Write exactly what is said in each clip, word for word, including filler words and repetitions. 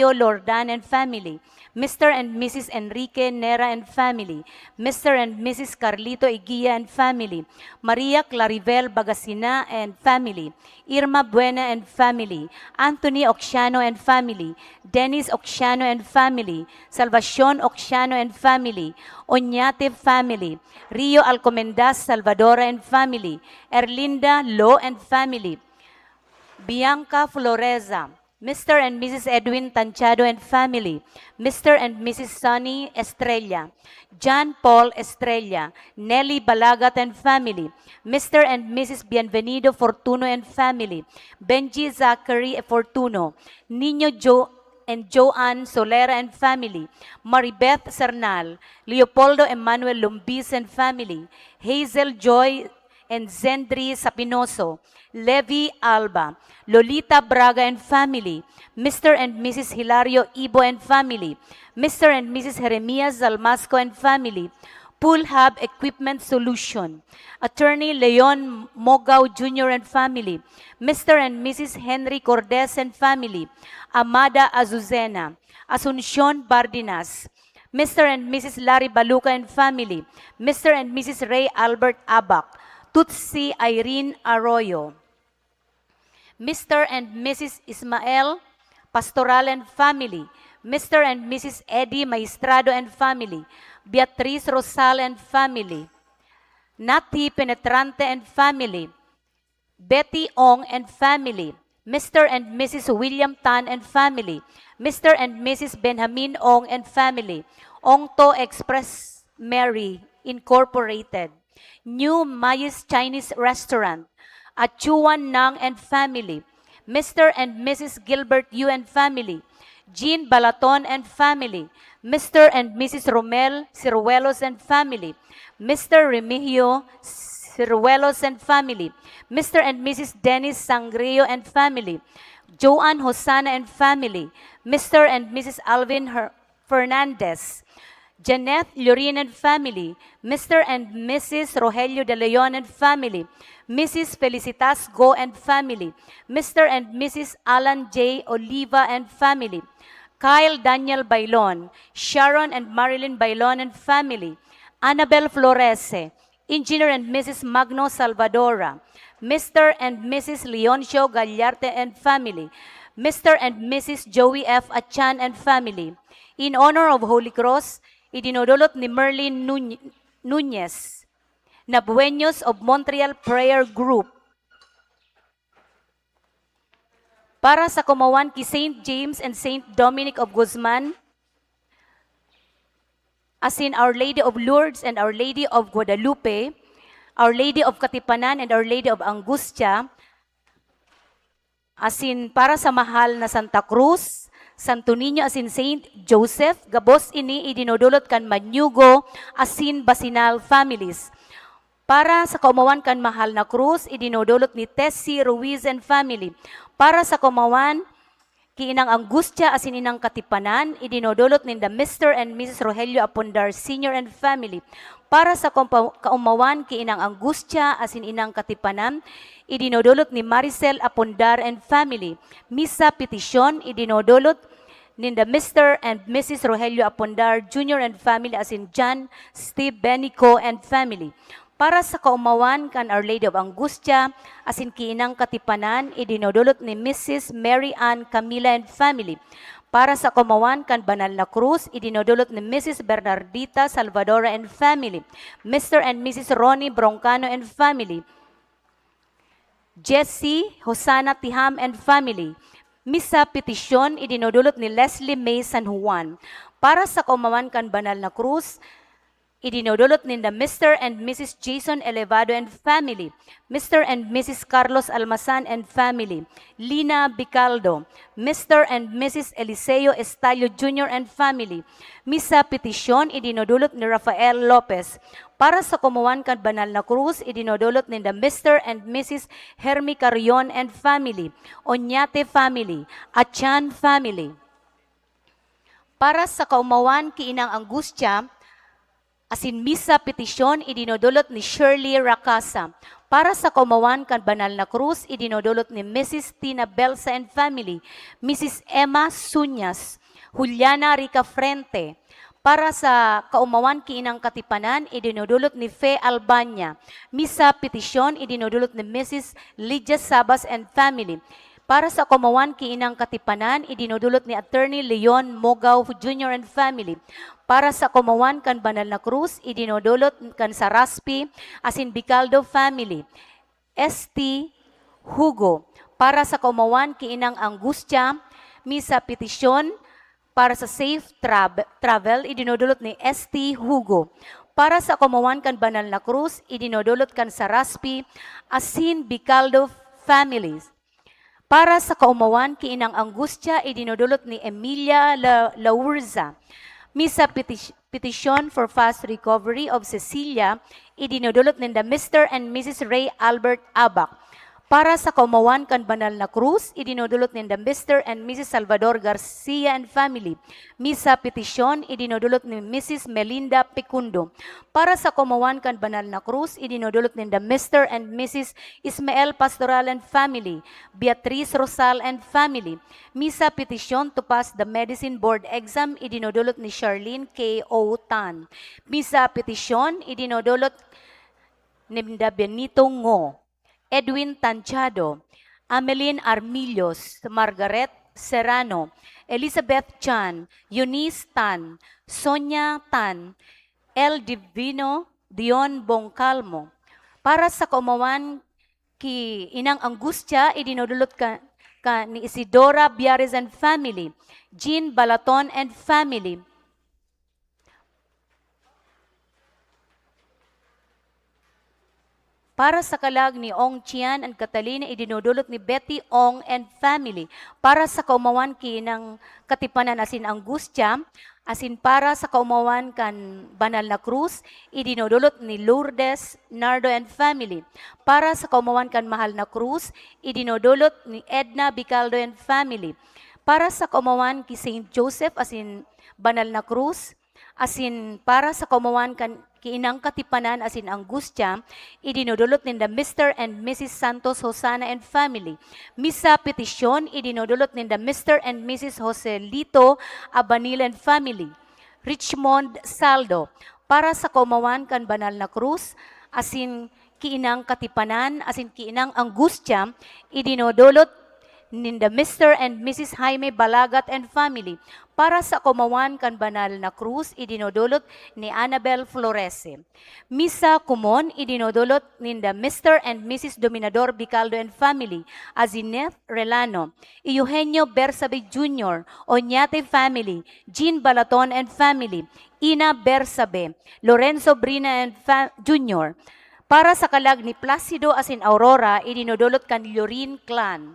Lordan and family, Mister and Missus Enrique Nera and family, Mister and Missus Carlito Eguia and family, Maria Clarivel Bagasina and family, Irma Buena and family, Anthony Oxiano and family, Dennis Oxiano and family, Salvacion Oxiano and family, Oñate family, Rio Alcomendas Salvadora and family, Erlinda Lo and family, Bianca Floreza, Mister and Missus Edwin Tanchado and family, Mister and Missus Sonny Estrella, John Paul Estrella, Nelly Balagat and family, Mister and Missus Bienvenido Fortuno and family, Benji Zachary Fortuno, Niño Jo and Joanne Solera and family, Maribeth Sernal, Leopoldo Emmanuel Lumbis and family, Hazel Joy and Zendri Sapinoso, Levi Alba, Lolita Braga and family, Mister and Missus Hilario Ibo and family, Mister and Missus Jeremias Zalmasco and family, Pool Hub Equipment Solution, Attorney Leon Mogao Junior and family, Mister and Missus Henry Cordes and family, Amada Azucena, Asuncion Bardinas, Mister and Missus Larry Baluca and family, Mister and Missus Ray Albert Abac, Tutsi Irene Arroyo, Mister and Missus Ismael Pastoral and family, Mister and Missus Eddie Maestrado and family, Beatriz Rosal and family, Nati Penetrante and family, Betty Ong and family, Mister and Missus William Tan and family, Mister and Missus Benjamin Ong and family, Ongto Express Mary Incorporated, New May's Chinese Restaurant, Achuan Nang and family, Mister and Missus Gilbert Yu and family, Jean Balaton and family, Mister and Missus Romel Siruelos and family, Mister Remigio Siruelos and family, Mister and Missus Dennis Sangrio and family, Joan Hosana and family, Mister and Missus Alvin Her- Fernandez, Janet Llorin and family, Mister and Missus Rogelio De Leon and family, Missus Felicitas Go and family, Mister and Missus Alan J Oliva and family, Kyle Daniel Bailon, Sharon and Marilyn Bailon and family, Annabel Florese, Engineer and Missus Magno Salvadora, Mister and Missus Leoncio Gallarte and family, Mister and Missus Joey F Achan and family. In honor of Holy Cross, idinodolot ni Merlin Nun- Nunez, Nabueños of Montreal Prayer Group. Para sa kumawan ki Saint James and Saint Dominic of Guzman, asin Our Lady of Lourdes and Our Lady of Guadalupe, Our Lady of Katipanan and Our Lady of Angustia, asin para sa mahal na Santa Cruz, Santo Niño asin Saint Joseph, gabos ini idinodolot kan Mañugo asin Basinal families. Para sa kaumawan kan mahal na krus, idinodolot ni Tessie Ruiz and family. Para sa kaumawan ki Inang Angustia asin Inang Katipanan, idinodolot ninda Mister and Missus Rogelio Apondar Senior and family. Para sa kompa-, kaumawan ki Inang Angustia asin Inang Katipanan, idinodolot ni Maricel Apondar and family. Misa petisyon, idinodolot ninda Mister and Missus Rogelio Apondar Junior and family asin John Steve Benico and family. Para sa kaumawan kan Our Lady of Angustia asin ki Inang Katipanan, idinodolot ni Missus Mary Ann Camila and family. Para sa kaumawan kan Banal na Krus, idinodolot ni Missus Bernardita Salvadora and family, Mister and Missus Ronnie Broncano and family, Jessie Hosanna Tiham and family. Misa petisyon, idinodolot ni Leslie May San Juan. Para sa kaumawan kan Banal na Krus, idinodolot ninda Mister and Missus Jason Elevado and family, Mister and Missus Carlos Almasan and family, Lina Bicaldo, Mister and Missus Eliseo Estalio Junior and family. Misa petisyon, idinodolot ni Rafael Lopez. Para sa kaumawan kan Banal na Krus, idinodolot ninda Mister and Missus Hermie Carrion and family, Oñate family, Achan family. Para sa kaumawan ki Inang Angustia, asin misa petisyon idinodolot ni Shirley Racasa. Para sa kaumawan kan banal na krus, idinodolot ni Missus Tina Belsa and family, Missus Emma Suñas, Juliana Rica Frente. Para sa kaumawan ki inang katipanan, idinodolot ni Fe Albania. Misa petisyon, idinodolot ni Missus Lydia Sabas and family. Para sa kaumawan ki inang katipanan, idinodolot ni Attorney Leon Mogaw Junior and family. Para sa kaumawan kan banal na krus, idinodolot kan Saraspi asin Bicaldo family. S T Hugo. Para sa kaumawan ki inang Angustia, misa petisyon para sa safe trab-, travel, idinodolot ni S T Hugo. Para sa kaumawan kan banal na krus, idinodolot kan Saraspi asin Bicaldo families. Para sa kaumawan ki inang Angustia, idinodolot ni Emilia La-, Laurza. Misa petis-, petition for fast recovery of Cecilia, idinodolot ninda Mister and Missus Ray Albert Abac. Para sa kaumawan kan banal na krus, idinodolot ninda Mister and Missus Salvador Garcia and family. Misa petisyon, idinodolot ni Missus Melinda Picundo. Para sa kaumawan kan banal na krus, idinodolot ninda Mister and Missus Ismael Pastoral and family, Beatriz Rosal and family. Misa petisyon to pass the medicine board exam, idinodolot ni Charlene K O Tan. Misa petisyon, idinodolot ninda Benito Ngo, Edwin Tanchado, Amelin Armillos, Margaret Serrano, Elizabeth Chan, Eunice Tan, Sonia Tan, El Divino, Dion Bongcalmo. Para sa kaumawan ki inang Angustia, idinodolot ka, ka ni Isidora Biares and family, Jean Balaton and family. Para sa kalag ni Ong Chian and Catalina, idinodolot ni Betty Ong and family. Para sa kaumawan ki inang Katipanan asin Angustia, asin para sa kaumawan kan banal na krus, idinodolot ni Lourdes Nardo and family. Para sa kaumawan kan mahal na krus, idinodolot ni Edna Bicaldo and family. Para sa kaumawan ki Saint Joseph asin banal na krus, asin para sa kaumawan kan ki inang Katipanan asin Angustia, idinodolot ninda Mister and Missus Santos Hosana and family. Misa petisyon, idinodolot ninda Mister and Missus Joselito Abanil and family. Richmond Saldo, para sa kaumawan kan banal na krus, asin ki inang Katipanan, asin ki inang Angustia, idinodolot ninda Mister and Missus Jaime Balagat and family. Para sa kaumawan kan banal na krus, idinodolot ni Annabel Florese. Misa komon, idinodolot ninda Mister and Missus Dominador Bicaldo and family, Azineth Relano, Eugenio Bersabe Junior, Oñate family, Jean Balaton and family, Ina Bersabe, Lorenzo Brina and fa-, Junior. Para sa kalag ni Placido asin Aurora, idinodolot kan Llorin clan.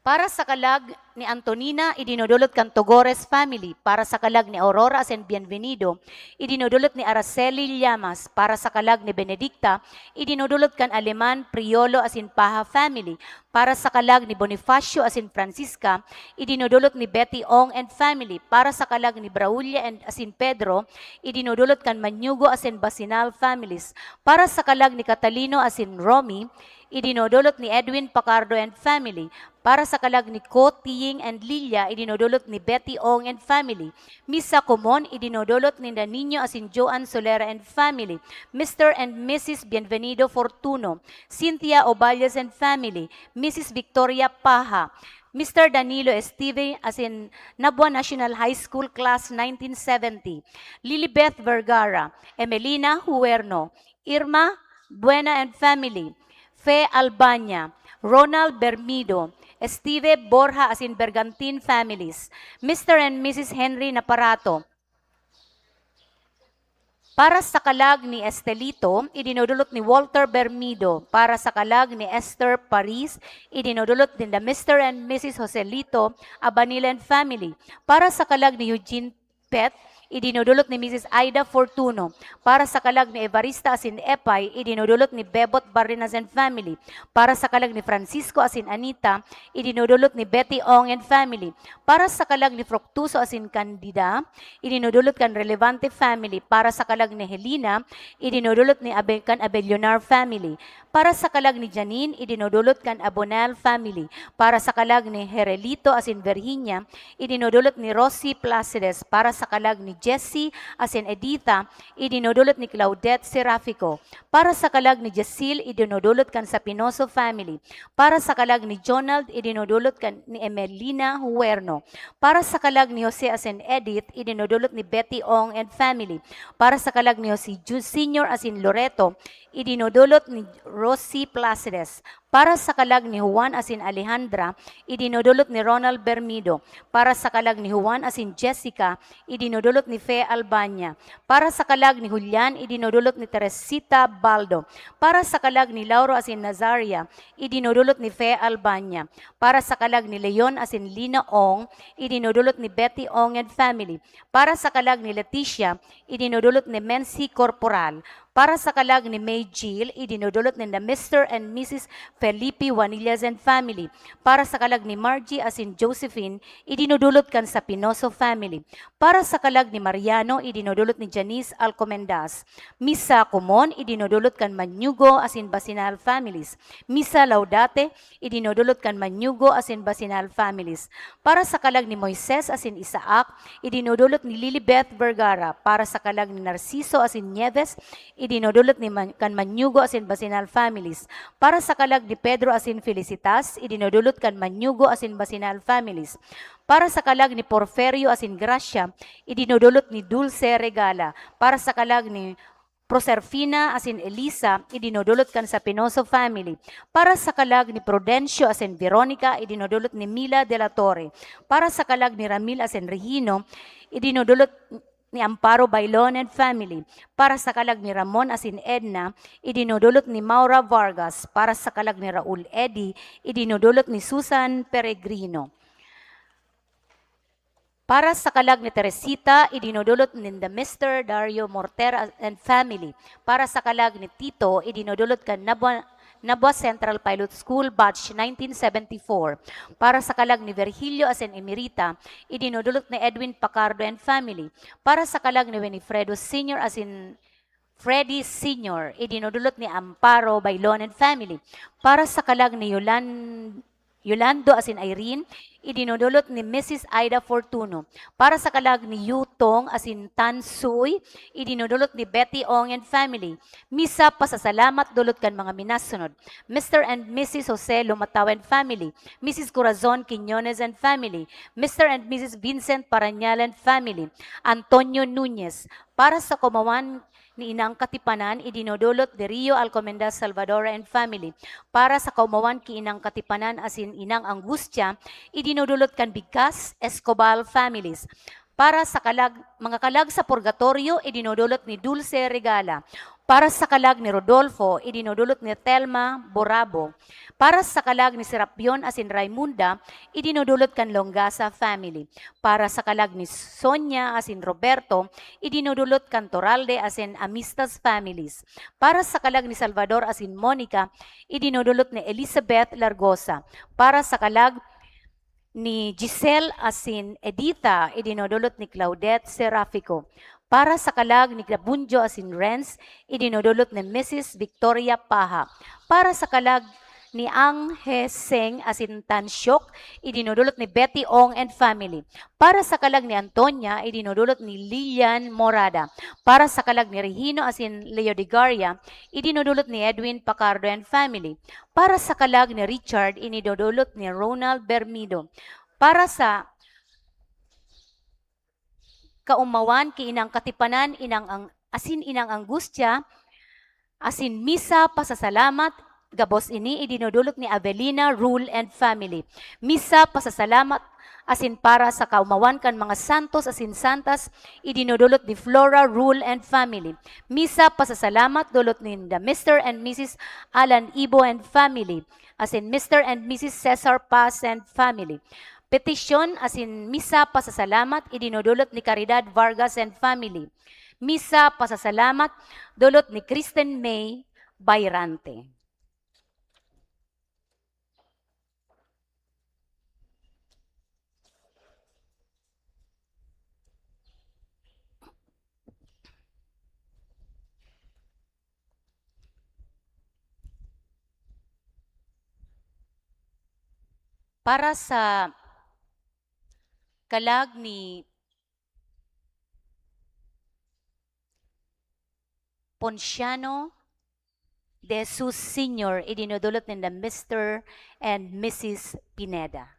Para sa kalag ni Antonina, idinodolot kan Togores family. Para sa kalag ni Aurora asin Bienvenido, idinodolot ni Araceli Llamas. Para sa kalag ni Benedicta, idinodolot kan Aleman, Priolo asin Paha family. Para sa kalag ni Bonifacio asin Francisca, idinodolot ni Betty Ong and family. Para sa kalag ni Braulia and asin Pedro, idinodolot kan Manyugo asin Basinal families. Para sa kalag ni Catalino asin Romy, idinodolot ni Edwin Pacardo and family. Para sa kalag ni Ko, Tiying and Lilia, idinodolot ni Betty Ong and family. Misa komon, idinodolot ninda Niño asin Joan Solera and family. Mister and Missus Bienvenido Fortuno, Cynthia Oballes and family, Missus Victoria Paha, Mister Danilo Estive asin Nabua National High School Class nineteen seventy, Lilibeth Vergara, Emelina Huerno, Irma Buena and family, Fe Albania, Ronald Bermido, Estive Borja asin Bergantin families, Mister and Missus Henry Naparato. Para sa kalag ni Estelito, idinodolot ni Walter Bermido. Para sa kalag ni Esther Paris, idinodolot ninda Mister and Missus Joselito Abanil and family. Para sa kalag ni Eugene Pet, idinodolot ni Misis Aida Fortuno. Para sa kalag ni Evarista asin Epay, idinodolot ni Bebot Barrinas and family. Para sa kalag ni Francisco asin Anita, idinodolot ni Betty Ong and family. Para sa kalag ni Fructuoso asin Candida, idinodolot kan Relevante family. Para sa kalag ni Helena, idinodolot ni Abe-, kan Abellonar family. Para sa kalag ni Janine, idinodolot kan Abonal family. Para sa kalag ni Herelito asin Virginia, idinodolot ni Rosie Placides. Para sa kalag ni Jessie asin Editha, idinodolot ni Claudette Serafico. Para sa kalag ni Jacil, idinodolot kan Sapinoso family. Para sa kalag ni Jonald, idinodolot kan ni Emelina Huerno. Para sa kalag ni Jose asin Edith, idinodolot ni Betty Ong and family. Para sa kalag ni Jose Ju-, Senior asin Loreto, idinodolot ni Rosie Placides. Para sa kalag ni Juan asin Alejandra, idinodolot ni Ronald Bermido. Para sa kalag ni Juan asin Jessica, idinodolot ni Fe Albania. Para sa kalag ni Julian, idinodolot ni Teresita Baldo. Para sa kalag ni Lauro asin Nazaria, idinodolot ni Fe Albania. Para sa kalag ni Leon asin Lina Ong, idinodolot ni Betty Ong and family. Para sa kalag ni Leticia, idinodolot ni Mency Corporal. Para sa kalag ni May Jill, idinodolot ninda Mister and Missus Felipe Juanillas and family. Para sa kalag ni Margie asin Josephine, idinodolot kan Sapinoso family. Para sa kalag ni Mariano, idinodolot ni Janice Alcomendas. Misa Komon, idinodolot kan Manyugo asin Basinal families. Misa Laudate, idinodolot kan Manyugo asin Basinal families. Para sa kalag ni Moises asin Isaac, idinodolot ni Lilibeth Vergara. Para sa kalag ni Narciso asin Nieves, idinodolot ni Man-, kan Manyugo asin Basinal families. Para sa kalag ni Pedro asin Felicitas, idinodolot kan Manyugo asin Basinal families. Para sa kalag ni Porferio asin Gracia, idinodolot ni Dulce Regala. Para sa kalag ni Proserfina asin Elisa, idinodolot kan Sapinoso family. Para sa kalag ni Prudencio asin Veronica, idinodolot ni Mila de la Torre. Para sa kalag ni Ramil asin Regino, idinodolot ni Amparo Bailon and family. Para sa kalag ni Ramon asin Edna, idinodolot ni Maura Vargas. Para sa kalag ni Raul Eddy, idinodolot ni Susan Peregrino. Para sa kalag ni Teresita, idinodolot ninda Mister Dario Mortera and family. Para sa kalag ni Tito, idinodolot kan Nabua-, Nabua Central Pilot School, batch nineteen seventy-four. Para sa kalag ni Virgilio asin Emerita, idinodolot ni Edwin Pacardo and family. Para sa kalag ni Winifredo Senior asin Freddy Senior, idinodolot ni Amparo Bailon and family. Para sa kalag ni Yolan-, Yolando asin Irene, idinodolot ni Missus Aida Fortuno. Para sa kalag ni Yutong asin Tansoy, idinodolot ni Betty Ong and family. Misa pasasalamat dolot kan mga minasunod: Mister and Missus Jose Lumataw and family, Missus Corazon Quiñones and family, Mister and Missus Vincent Parañal and family, Antonio Nunez. Para sa kaumawan ni Inang Katipanan, idinodolot ni Rio Alcomendas Salvador and family. Para sa kaumawan ki Inang Katipanan asin Inang Angustia, idinodolot kan Bigkas Escobar families. Para sa kalag-, mga kalag sa purgatorio, idinodolot ni Dulce Regala. Para sa kalag ni Rodolfo, idinodolot ni Telma Borabo. Para sa kalag ni Serapion asin Raimunda, idinodolot kan Longasa family. Para sa kalag ni Sonia asin Roberto, idinodolot kan Toralde asin Amistas families. Para sa kalag ni Salvador asin Monica, idinodolot ni Elizabeth Largosa. Para sa kalag ni Giselle asin Edita, idinodolot ni Claudette Serafico. Para sa kalag ni Gabunjo asin Renz, idinodolot ni Missus Victoria Paha. Para sa kalag ni Ang He Seng asin Tan Siok, idinodolot ni Betty Ong and family. Para sa kalag ni Antonia, idinodolot ni Lilian Morada. Para sa kalag ni Regino asin Leo de Garia, idinodolot ni Edwin Pacardo and family. Para sa kalag ni Richard, idinodolot ni Ronald Bermido. Para sa kaumawan ki Inang Katipanan, Inang Ang-, asin Inang Angustia, asin misa pasasalamat, gabos ini idinodolot ni Avelina Rule and family. Misa pasasalamat asin para sa kaumawan kan mga santos asin santas, idinodolot ni Flora Rule and family. Misa pasasalamat dolot ninda Mister and Missus Alan Ibo and family, asin Mister and Missus Cesar Paz and family. Petisyon asin misa pasasalamat idinodolot ni Caridad Vargas and family. Misa pasasalamat dolot ni Kristen May Bayrante. Para sa kalag ni Ponciano de Jesus Senior, idinodolot ninda Mister and Missus Pineda.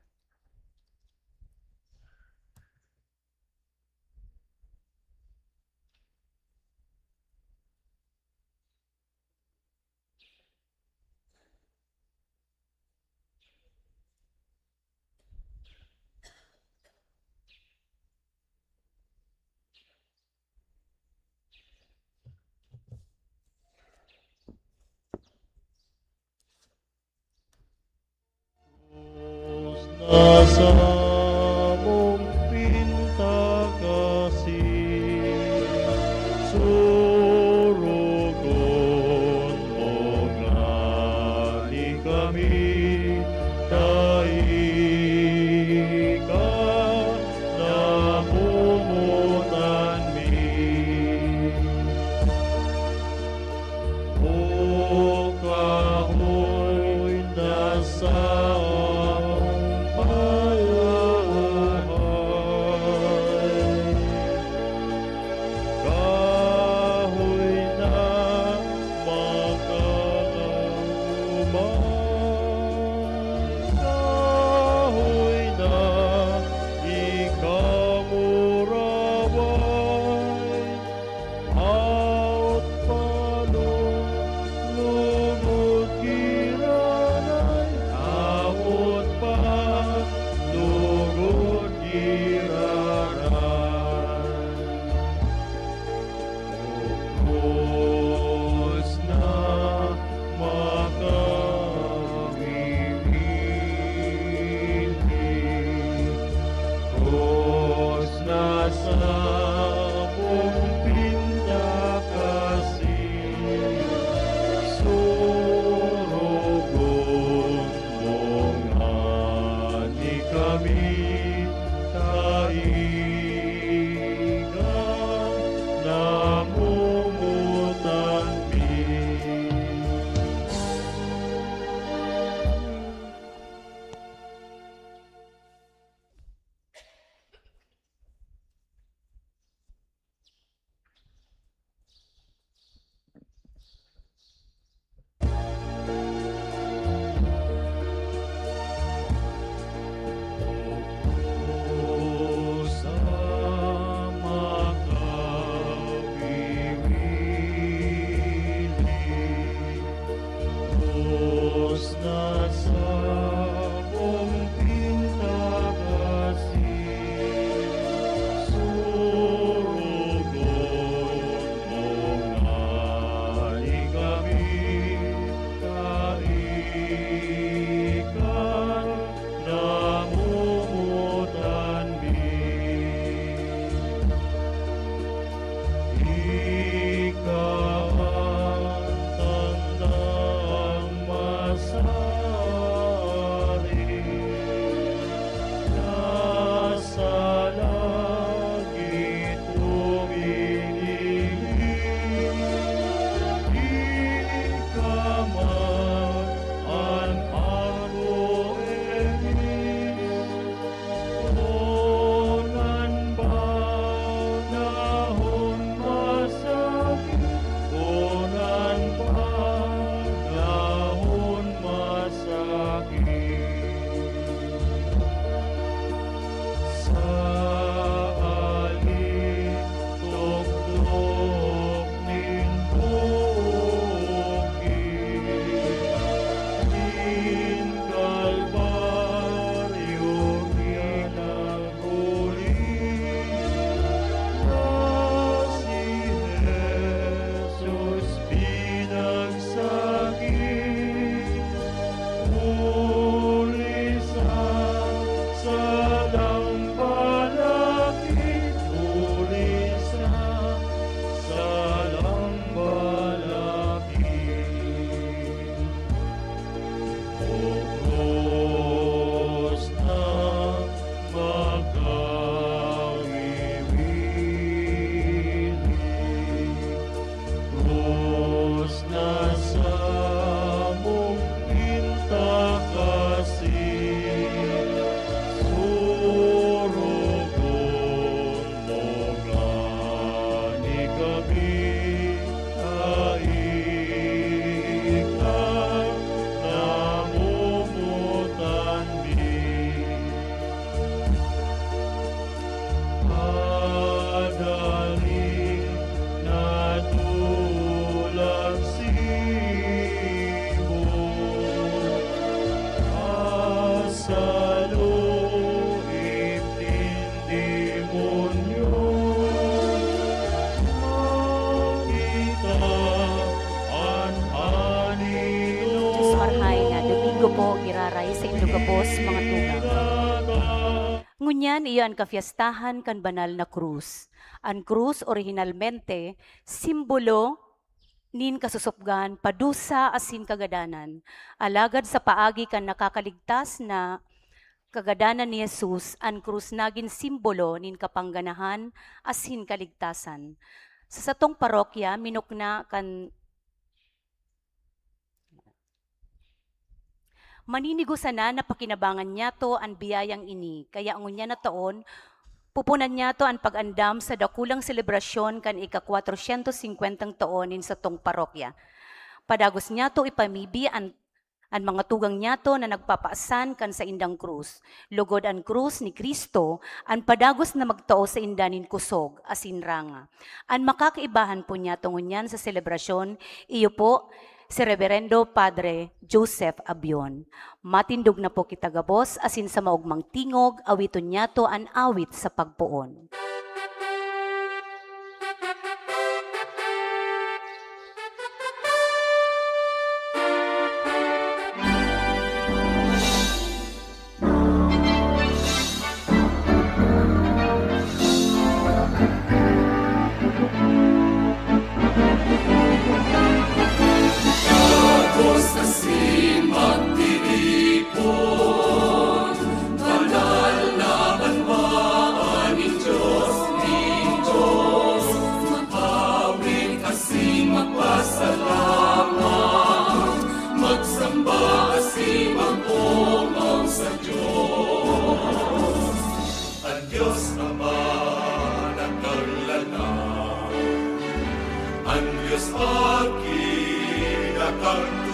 Yan iyo an kafiestahan kan banal na krus. An krus orihinalmente simbolo nin kasusopgan, padusa asin kagadanan. Alagad sa paagi kan nakakaligtas na kagadanan ni Jesus, an krus nagin simbolo nin kapangganahan asin kaligtasan. Sa satong parokya, minukna kan Maninigo sana na pakinabangan niyato an biyayang ini, kaya ngunyan na taon, pupunan niyato an pag-andam sa dakulang selebrasyon kan ika-kwatrosyentos singkwentang taon nin satong parokya. Padagos niyato ipamibi an, an mga tugang niyato na nagpapaasan kan saindang krus. Logod an krus ni Cristo an padagos na magtao sainda nin kusog asin ranga. An makakaibahan po niyato ngunyan sa selebrasyon, iyo po, si Reberendo Padre Joseph Abion. Matindog na po kita gabos, asin sa maogmang tingog, awiton niyato an awit sa pagpoon. Gabos asin magtiripon, banal na banwaan nin Dios, nin Dios. Mag-awit asin magpasalamat, magsamba asin mag-omaw sa Dios. An Dios Ama nagkaglalang, an Dios Aki nakagtubos,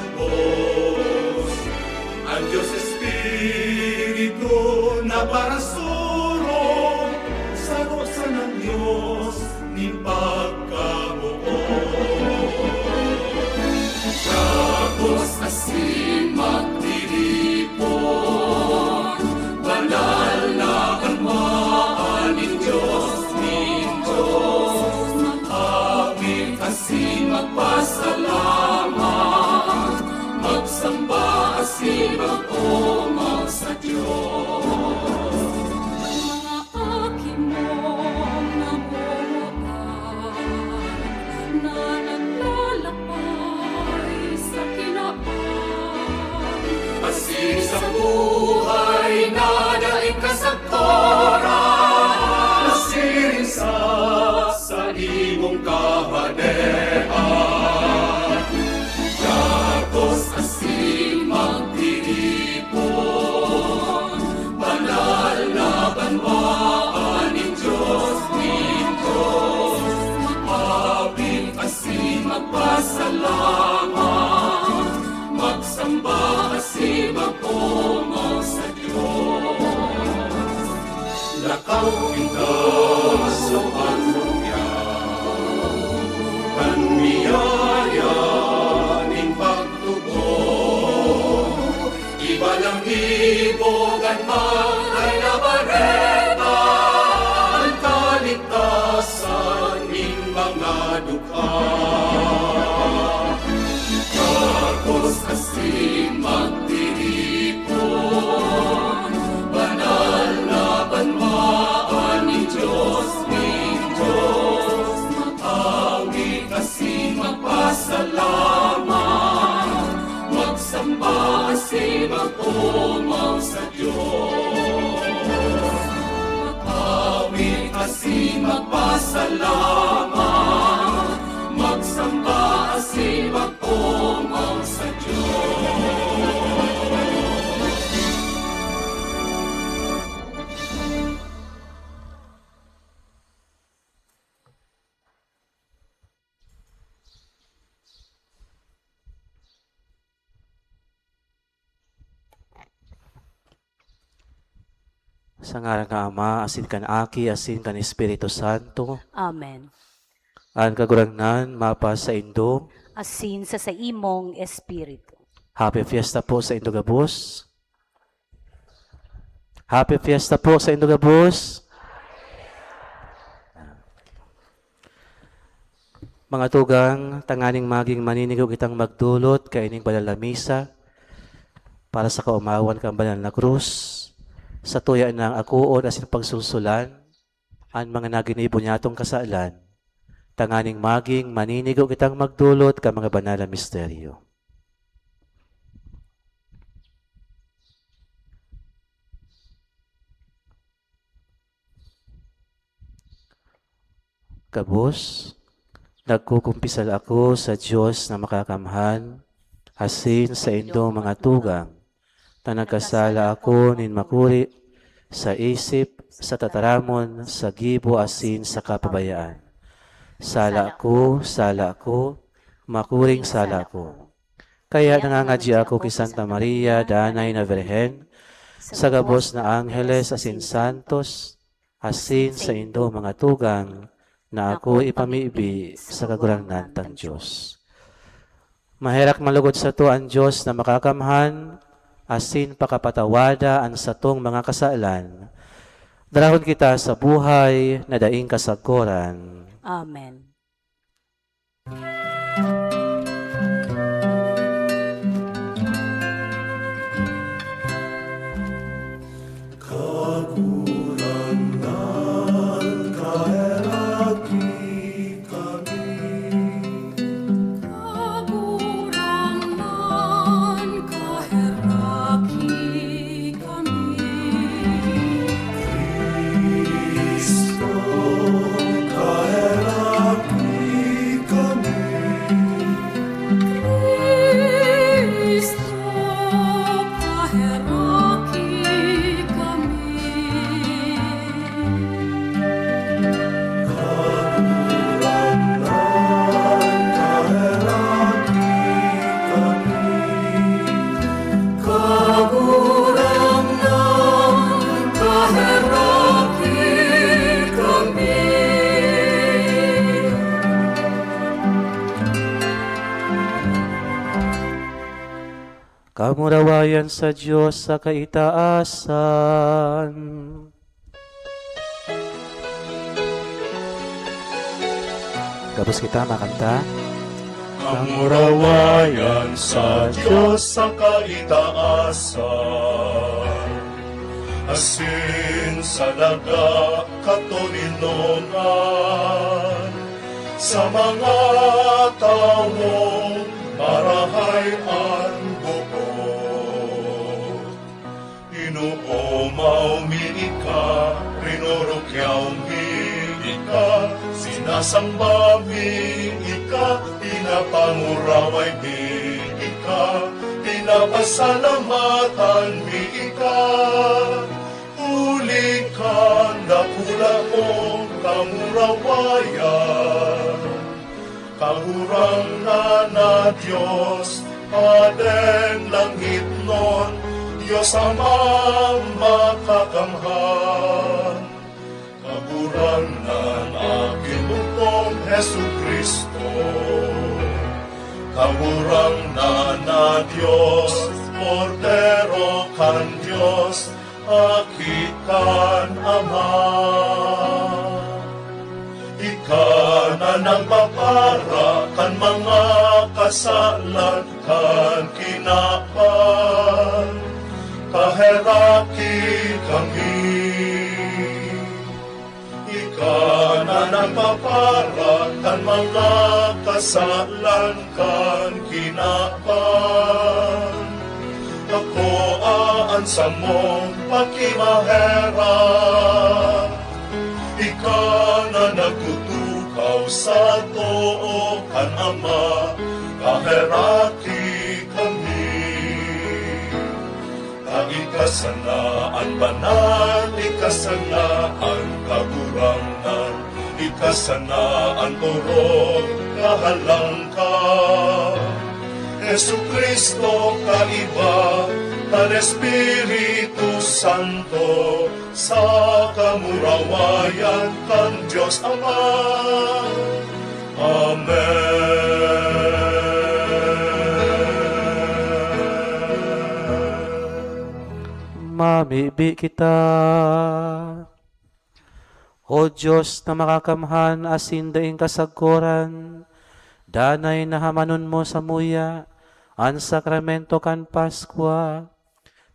an Dios Espiritu na parasurong, saro sanang Dios nin pagkamoot. Gabos asin magtiripon, banal na banwaan nin Dios, nin Dios. Mag-awit asin magpasalamat, magsamba asin mag-omaw sa Dios. Mga aki mong nangungutan na naglalakbay sa kinaban. Asin sa buhay na daing kasagkoran, nasiring sa saimong kahadean. Gabos asin magtiripon, banal na banwaan nin Dios, nin Dios. Mag-awit asin magpasalamat, magsamba asin mag-omaw sa Dios. Lakaw kita sa panlungyan, kan biyaya nin pagtubod. Iba nang ibo kan Magay na Bareta, an kaligtasan nin mga dukha. Gabos asin magtiripon, banal na banwaan nin Dios, nin Dios. Mag-awit asin magpasalamat, magsamba asin mag-omaw sa Dios. Mag-awit asin magpasalamat, magsamba asin mag-omaw sa Dios. Sa ngaran kan Ama, asin kan Aki, asin kan Espiritu Santo. Amen. An Kagurangnan mapasaindo. Asin sa saimong espiritu. Happy Fiesta po saindo gabos. Happy Fiesta po saindo gabos. Mga tugang, tanganing magin maninigo kitang magdolot kaining banal na misa para sa kaomawan kan banal na krus. Satuya nang akoon asin pagsulsulan an mga naginibo niyatong kasalan, tanganing magin maninigo kitang magdolot kan mga banal na misteryo. Gabos, nagkukumpisal ako sa Dios na Makakamhan, asin saindong mga tugang, na nagkasala ako nin makuri sa isip, sa tataramon, sa gibo, asin sa kapabayaan. Sala ko, sala ko, makuring sala ko. Kaya nangangadya ako ki Santa Maria, Danay na Birhen, sa gabos na angheles asin santos, asin saindong mga tugang, na ako ipamibi sa Kagurangnan tang Dios. Maherak malugod sato an Dios na Makakamhan, asin pakapatawada an satong mga kasalan. Darahon kita sa buhay na daing kasagoran. Amen. Kagurangnan, kaheraki kami. Kagurangnan, kaheraki kami. Cristo, kaheraki kami. Cristo, kaheraki kami. Kagurangnan, kaheraki kami. Kagurangnan, kaheraki kami. Kamurawayan sa Dios sa kaitaasan. Gabos kita makanta. Kamurawayan sa Dios sa kaitaasan, asin sa daga katoninongan, sa mga tawong marahay an boot. Inoomaw mi ika, rinurukyaw mi ika, sinasamba mi ika, pinapanguraway mi ika, pinapasalamatan mi ika. Huli kan dakula mong kamurawayan. Kagurangnan na Dios, Padeng langitnon, Dios Amang Makakamhan. Kagurangnan na Ginoo kong Jesu-Cristo. Kagurangnan na Dios, Kordero kan Dios, Aki kan Ama. Ika na nagpapara kan mga kasalan kan kinaban. Kaheraki kami. Ika na nagpapara kan mga kasalan kan kinaban. Akoa an samong pakimaherak. Ika na nagtutukaw sa too kan Ama, kaheraki kami. Ta ika sana an banal, ika sana an kagurangnan, ika sana an orog kahalangka. Jesu-Cristo, kaiba kan Espiritu Santo, sa kamurawayan kan Dios Ama. Amen. Mamibi kita. O Dios na makakamhan asin daing kasagkoran, danay na hamanon mo samuya an sakramento kan Paskwa.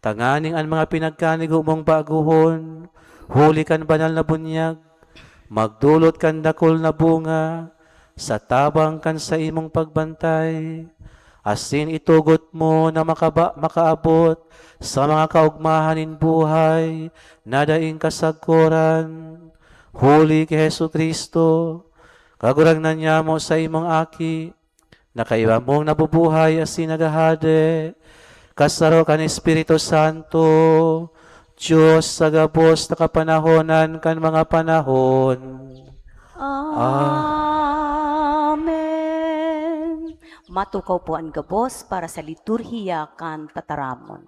tanganing an mga pinagkanigo mong baguhon, huli kan banal na bunyag, magdolot kan dakul na bunga, sa tabang kan saimong pagbantay, asin itugot mo na makaba-, makaabot sa mga kaogmahan nin buhay na daing kasagkoran. Huli ki Jesu-Cristo, Kagurangnan nyamo, saimong Aki, na kaiba mong nabubuhay asin naghahade, kasaro kan Espiritu Santo, Dios sa gabos na kapanahonan kan mga panahon. Amen. Matukaw po an gabos para sa liturhiya kan tataramon.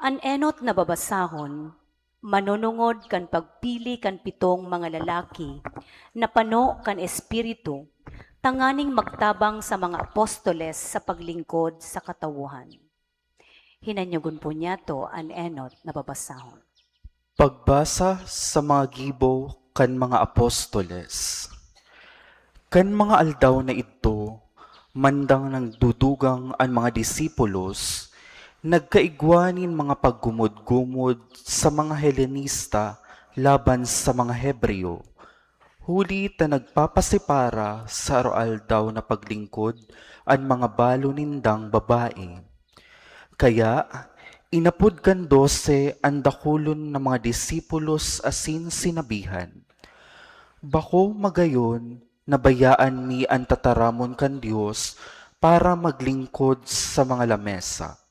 An enot na babasahon, manonongod kan pagpili kan pitong mga lalaki na pano kan Espiritu tanganing magtabang sa mga apostoles sa paglingkod sa katawhan. Hinanyogon po niyato an enot na babasahon. Pagbasa sa mga gibo kan mga apostoles. Kan mga aldaw na idto, mandang nagdudugang an mga disipulos, nagkaigwa nin mga paggumod-gumod sa mga Helenista laban sa mga Hebreo, huli ta nagpapasepara sa aroaldaw na paglingkod an mga balo nindang babae. Kaya, inapod kan dose an dakulon na mga disipulos asin sinabihan, "Bako magayon na bayaan mi an tataramon kan Dios para maglingkod sa mga lamesa.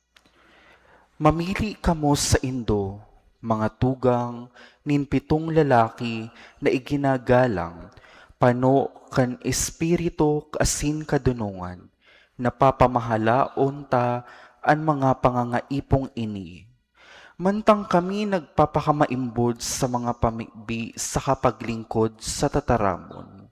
Mamili kamo saindo, mga tugang, nin pitong lalaki na iginagalang, pano kan espiritu asin kadonongan, na papamahalaon ta an mga pangangaipong ini. Mantang kami nagpapakamaimbod sa mga pamibi saka paglingkod sa tataramon."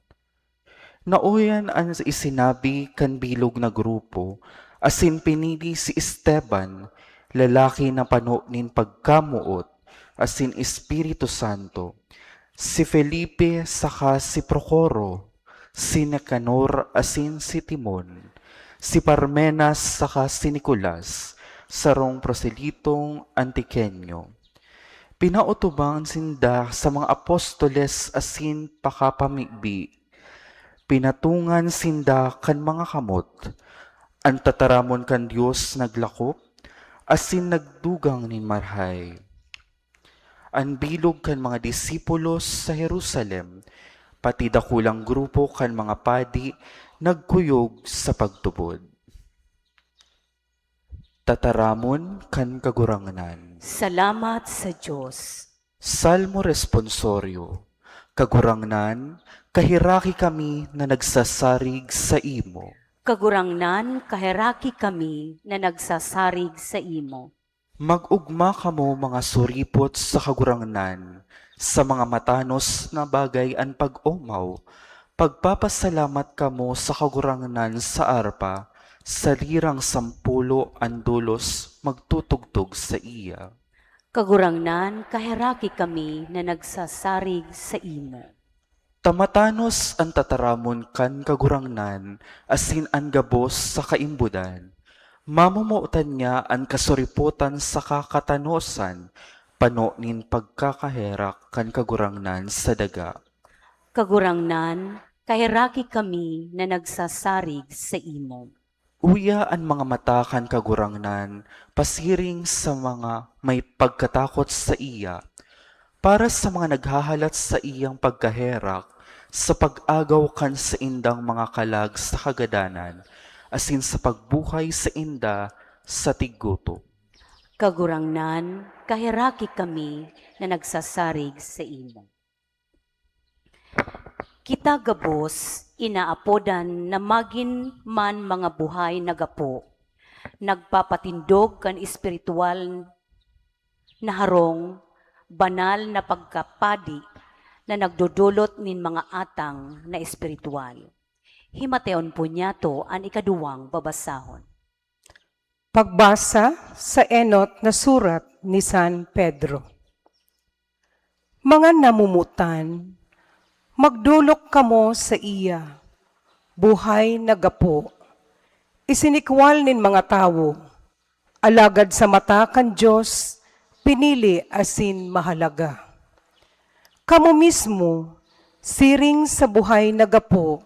Nauyan an isinabi kan bilog na grupo, asin pinili si Esteban, lalaki na pano nin pagkamoot asin Espiritu Santo, si Felipe saka si Procoro, si Nicanor asin si Timon, si Parmenas saka si Nicolas, sarong proselitong Antiqueño. Pinautubangan sinda sa mga apostoles asin pakapamibi. Pinatungan sinda kan mga kamot. An tataramon kan Dios naglakop asin nagdugang nin marahay. An bilog kan mga disipulos sa Jerusalem, pati dakulang grupo kan mga padi, nagkuyog sa pagtubod. Tataramon kan Kagurangnan. Salamat sa Dios. Salmo Responsorio. Kagurangnan, kaheraki kami na nagsasarig saimo. Kagurangnan, kaheraki kami na nagsasarig saimo. Mag-ogma kamo, mga suripot, sa Kagurangnan, sa mga matanos na bagay an pag-omaw. Pagpapasalamat kamo sa Kagurangnan sa arpa, sa lirang sampulo an dolos magtutugtog saiya. Kagurangnan, kaheraki kami na nagsasarig saimo. Ta matanos an tataramon kan Kagurangnan asin an gabos sa kaimbodan. Mamomotan niya an kasuripotan saka katanosan, pano nin pagkakaherak kan Kagurangnan sa daga. Kagurangnan, kaheraki kami na nagsasarig saimo. Uya an mga mata kan Kagurangnan pasiring sa mga may pagkatakot saiya, para sa mga naghahalat saiyang pagkaherak, sa pag-agaw kan saindang mga kalag sa kagadanan, asin sa pagbuhay sainda sa tiggutom. Kagurangnan, kaheraki kami na nagsasarig saimo. Kita gabos inaapodan na magin man mga buhay na gapo, nagpapatindog kan espirituwal na harong, banal na pagkapadi na nagdodolot nin mga atang na espirituwal. Himateon po niyato an ikaduwang babasahon. Pagbasa sa enot na surat ni San Pedro. Mga namomotan, magdolok kamo saiya, buhay na gapo, isinikwal nin mga tawo, alagad sa mata kan Dios, pinili asin mahalaga. Kamo mismo, siring sa buhay na gapo,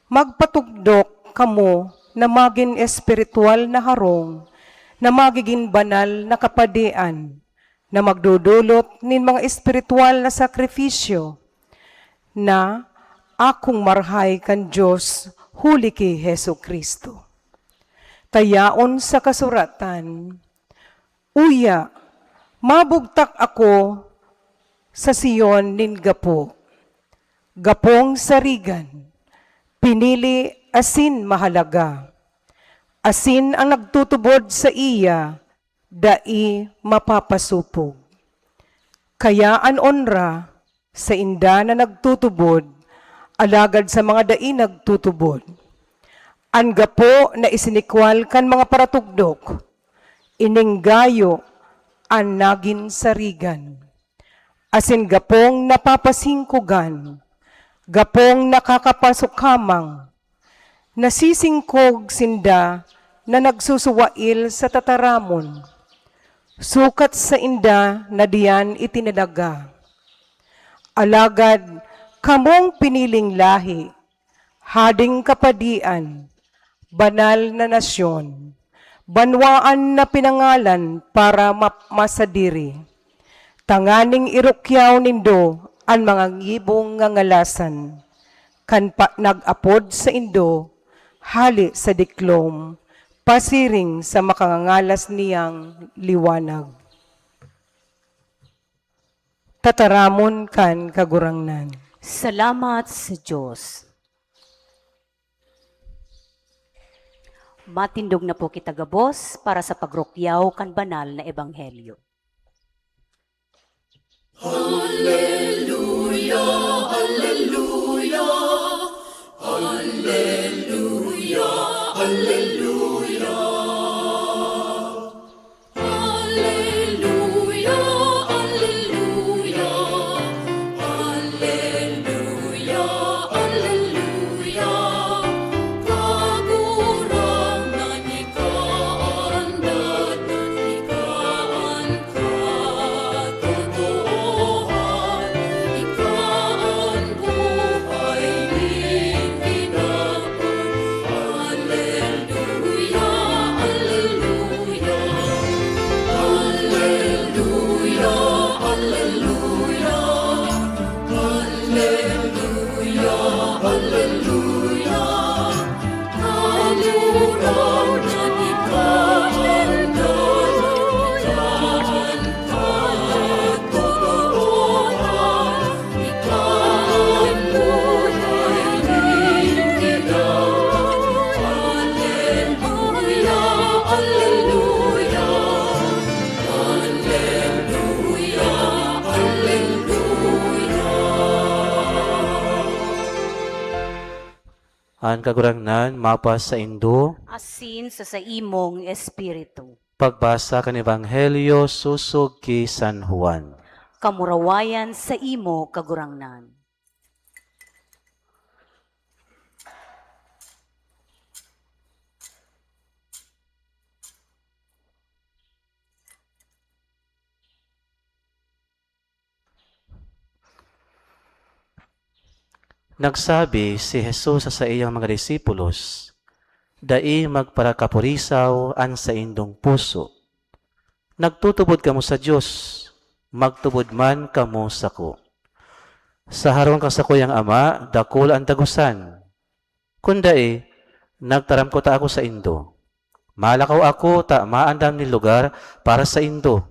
magpatukdok kamo na magin espiritual na harong, na magigin banal na kapadian, na magdodolot nin mga espiritual na sakrifisyo, na akong marahay kan Dios huli ki Jesu-Cristo. Ta yaon sa kasuratan, "Uya, mabugtak ako sa Sion nin gapo, gapong sarigan, pinili asin mahalaga, asin an nagtutubod saiya dai mapapasopog." Kaya an onra sainda na nagtutubod, alagad sa mga dai nagtutubod. An gapo na isinikwal kan mga paratugdok, ining gayo an nagin sarigan. Asin gapong napapasingkogan, gapong nakakapasukamang, nasisingkog sinda na nagsusuwail sa tataramon, sukat sainda na diyan itinalaga. Alagad kamong piniling lahi, hading kapadian, banal na nasyon, banwaan na pinangalan para ma-, masadiri, tanganing irukyaw nindo an mga ngibong ngangalasan, kan pa-, nag-apod saindo hale sa diklom, pasiring sa makangangalas niyang liwanag. Tataramon kan Kagurangnan. Salamat sa Diyos. Matindog na po kita gabos para sa pagrukyaw kan banal na ebanghelyo. Alleluia, alleluia, alleluia, alleluia. Alleluia, alleluia, alleluia, alleluia. Kagurangnan, ika an dalan, ika an katotoohan, ika an buhay nin kinaban. Alleluia, alleluia. Alleluia, alleluia. Alleluia, alleluia. Kagurangnan, ika an dalan, ika an katotoohan. An Kagurangnan mapasaindo. Asin sa saimong espiritu. Pagbasa kan Ebanghelyo sosog ki San Juan. Kamurawayan saimo, Kagurangnan. Nagsabi si Jesus sa saiyang mga disipulos, "Dai magparakapurisaw an saindong puso. Nagtutubod kamo sa Dios, magtubod man kamo sako. Sa harong kan sakuyang Ama, dakul an dagosan. Kun dai, nagtaram kuta ako saindo. Malakaw ako ta maandam nin lugar para saindo.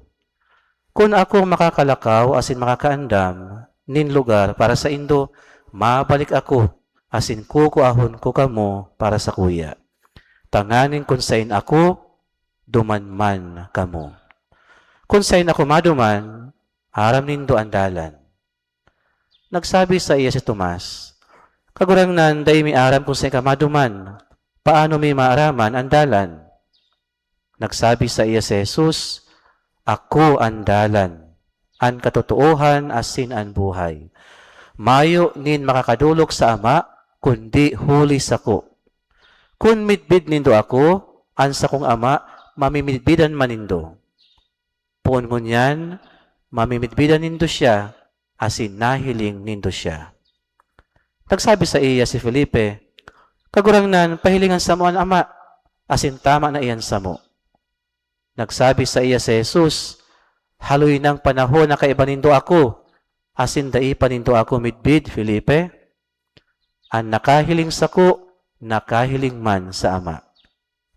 Kun ako makakalakaw asin makakaandam nin lugar para saindo, mabalik ako asin kukuahon ko kamo para sakuya. Tanganing kun saen ako, duman man kamo. Kun saen ako maduman, aram nindo an dalan." Nagsabi saiya si Tomas, "Kagurangnan, dai mi aram kun saen ka maduman. Paano mi maaraman an dalan?" Nagsabi saiya si Jesus, "Ako an dalan, an katotoohan asin an buhay. Mayo nin makakadolok sa Ama, kundi huli sako. Kun midbid nindo ako, an sakong Ama mamimidbidan man nindo. Poon ngunyan, mamimidbidan nindo siya, asin nahiling nindo siya. Nagsabi saiya si Felipe, "Kagurangnan, pahilingan samo an Ama, asin tama na iyan samo." Nagsabi saiya si Jesus, "Haloy nang panahon na kaiba nindo ako, asin dai pa nindo ako midbid, Felipe. An nakahiling sako, nakahiling man sa Ama.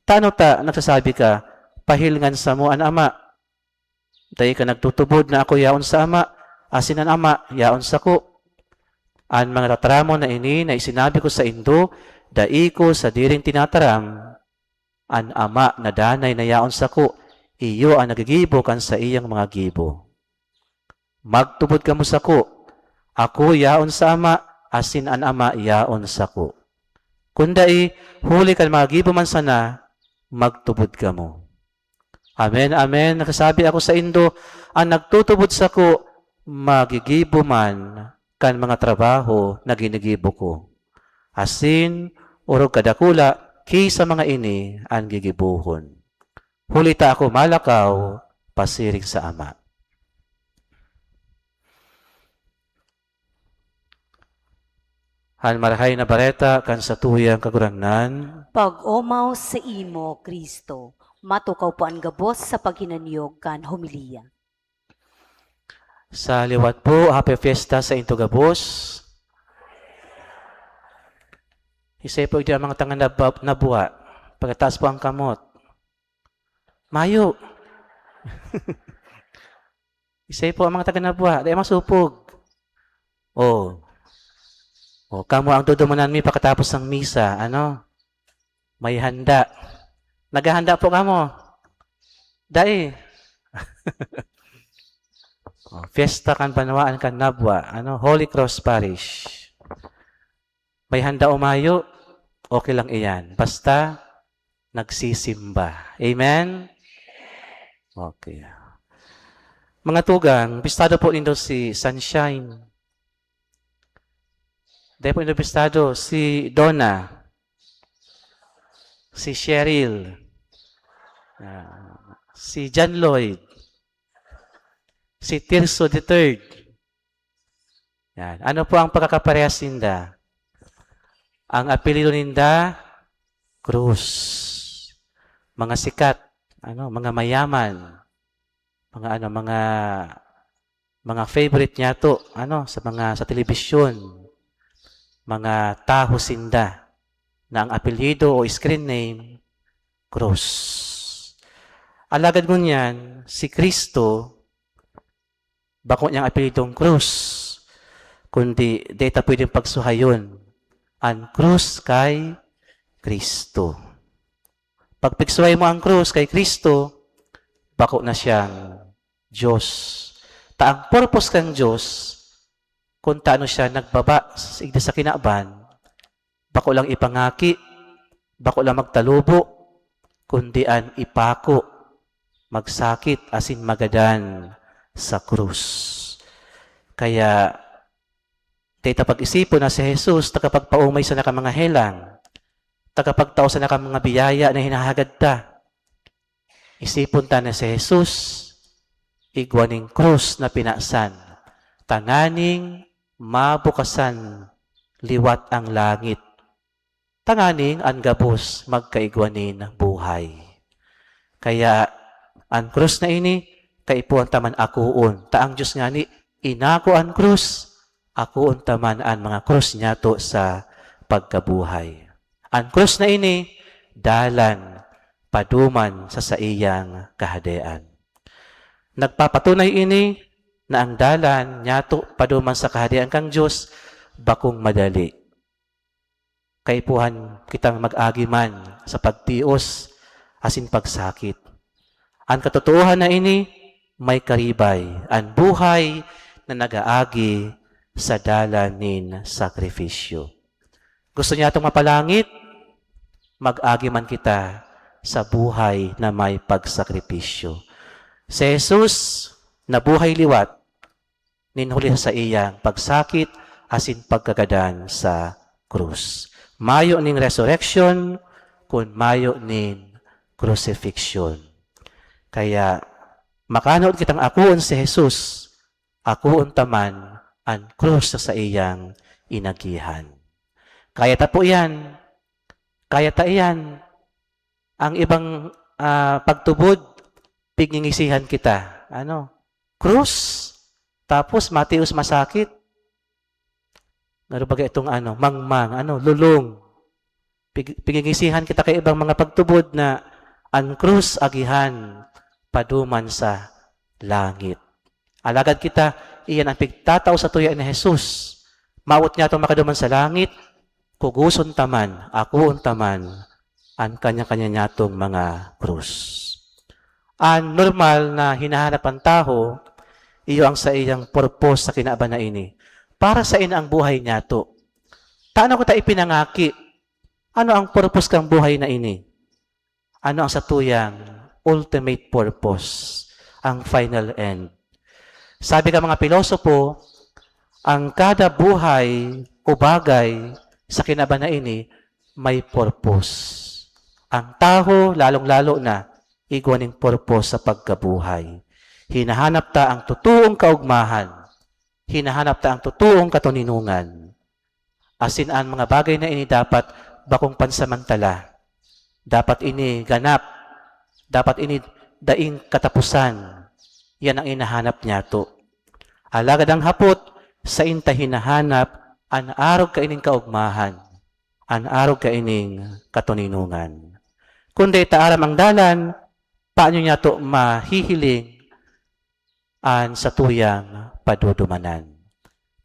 Tano ta nagsasabi ka, 'Pahilingan samo an Ama'? Dai ka nagtutubod na ako yaon sa Ama, asin an Ama yaon sako. An mga tataramon na ini na isinabi ko saindo, dai ko sadiring tinataram. An Ama na danay na yaon sako, iyo an naggigibo kan saiyang mga gibo. Magtubod kamo sako, ako yaon sa Ama, asin an Ama yaon sako. Kun dai, huli kan mga gibo man sana, magtubod kamo. Amen, amen, nagsasabi ako saindo, an nagtutubod sako, magigibo man kan mga trabaho na ginigibo ko. Asin, orog kadakula ki sa mga ini an gigibohon. Huli ta ako malakaw pasiring sa Ama." An Marahay na Bareta kan satuyang Kagurangnan. Pag-omaw saimo, Cristo. Matukaw po an gabos sa paghinanyog kan homilya. Sa liwat po, Happy Fiesta saindo gabos. Isay po digdi an mga taga Nabua-, Nabua. Pagtaas po an kamot. Mayo. Isay po an mga taga Nabua. Dai masupog. Oh. Oh, kamo an dudumanan mi pakatapos ng misa, ano? May handa. Naghahanda po kamo? Dai. Oh, Fiesta kan Banwaan kan Nabua, ano? Holy Cross Parish. May handa o mayo, okay lang iyan. Basta nagsisimba. Amen? Okay. Mga tugang, bistado po nindo si Sunshine. Dai po nindo bistado si Donna, si Cheryl, ah, si John Lloyd, si Tirso the third. Yan. Ano po ang pagkakaparehas ninda? Ang apelyido ninda, Cruz. Mga sikat, ano, mga mayaman, mga ano, mga, mga favorite niyato, ano, sa mga, sa telebisyon, mga taho sinda na ang apelyido o screen name, Cruz. Alagad ngunyan, si Cristo, bako niyang apelyidong Cruz, kundi dai ta pwedeng pagsuhayon an krus kay Cristo. Pag pigsuhay mo ang krus kay Cristo, bako na siyang Dios. Ta ang purpose kan Dios, kun tano siya nagbaba sa igdi sa kinaban, bako lang ipangaki, bako lang magtalubo, kundi an ipako, magsakit asin magadan sa krus. Kaya, dai ta pag-isipon na si Jesus tagapagpaomay sana kan mga helang, tagapagtao sana kan mga biyaya na hinahagad ta. Isipon ta na si Jesus, igwa nin krus na pinasan, tanganing mabukasan liwat ang langit, tanganing an gabos magkaigwa nin buhay. Kaya, an krus na ini, kaipuhan ta man akoon, ta ang Dios ngani, inako an krus, akoon ta man an mga krus niyato sa pagkabuhay. An krus na ini, dalan paduman sa saiyang Kahadean. Nagpapatunay ini na ang dalan niyato paduman sa Kahadean kan Dios bakong madali. Kaipuhan kitang mag-agi man sa pagtios asin pagsakit. An katotoohan na ini, may karibay an buhay na nag-aagi sa dalan nin sakripisyo. Gusto niyatong mapalangit? Mag-agi man kita sa buhay na may pagsakripisyo. Si Jesus nabuhay liwat nin huli sa saiyang pagsakit asin pagkagadan sa krus. Mayo nin resurrection kun mayo nin crucifixion. Kaya, makanood kitang akoon si Jesus, akoon ta man an krus na saiyang inagihan. Kaya ta po iyan. Kaya ta iyan. Ang ibang, ah, pagtubod, pigngingisihan kita. Ano? Krus, tapos matios masakit. Ano ba itong ano? Mangmang, ano? Lulong. Pig-, pigngingisihan kita kay ibang mga pagtubod na an krus agihan paduman sa langit. Alagad kita, iyan ang pigtatao satuya ni Jesus. Mawot niyato makaduman sa langit, kugoson ta man, akoon ta man an kanya-kanya niyatong mga krus. An normal na hinahanap an tawo, iyo ang saiyang purpose sa kinaban na ini. Para saen ang buhay niyato? Tano kita ipinangaki? Ano ang purpose kan buhay na ini? Ano ang satuyang ultimate purpose, ang final end? Sabi ka mga pilosopo, ang kada buhay o bagay sa kinaban na ini may purpose. Ang tawo, lalong-lalo na, igwa ning purpose sa pagkabuhay. Hinahanap ta ang totoong kaugmahan. Hinahanap ta ang totoong katoninongan. Asin an mga bagay na ini dapat bakong pansamantala. Dapat ini ganap. Dapat ini daing katapusan. Yan ang inahanap niyato. Alagad ang hapot, sain ta hinahanap an arog kaining kaugmahan, an arog kaining katoninongan. Kun dai ta aram ang dalan, paano niyato mahihiling an satuyang padudumanan?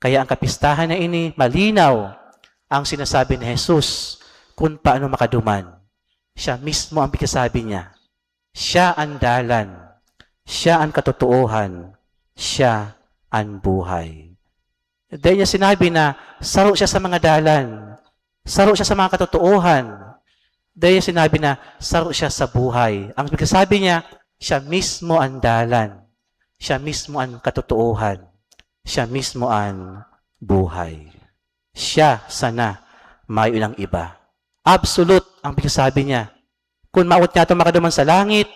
Kaya ang kapistahan na ini, malinaw ang sinasabi ni Jesus kun paano makaduman. Siya mismo ang pigsasabi niya. Siya an dalan, siya an katotoohan, siya an buhay. Dai niya sinabi na saro siya sa mga dalan, saro siya sa mga katotoohan. Dai niya sinabi na saro siya sa buhay. Ang pigsasabi niya, siya mismo an dalan, siya mismo an katotoohan, siya mismo an buhay. Siya sana, mayo nang iba. Absolute ang pigsasabi niya. Kun mawot niyato makaduman sa langit,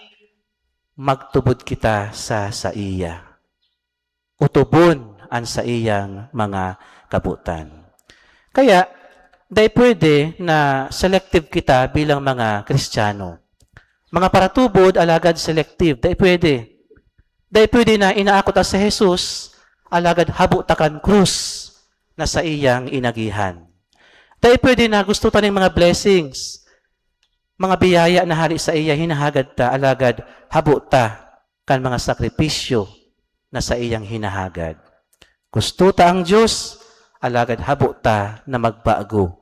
magtubod kita sa saiya. Utubon an saiyang mga kabotan. Kaya, dai pwede na selective kita bilang mga Kristiyano. Mga paratubod, alagad selective. Dai pwede. Dai pwede na inaako ta si Jesus, alagad habo ta kan krus na saiyang inagihan. Dai pwede na gusto ta ning mga blessings, mga biyaya na hale saiya, hinahagad ta, alagad habo ta kan mga sakripisyo na saiyang hinahagad. Gusto ta ang Diyos, alagad habo ta na magbago.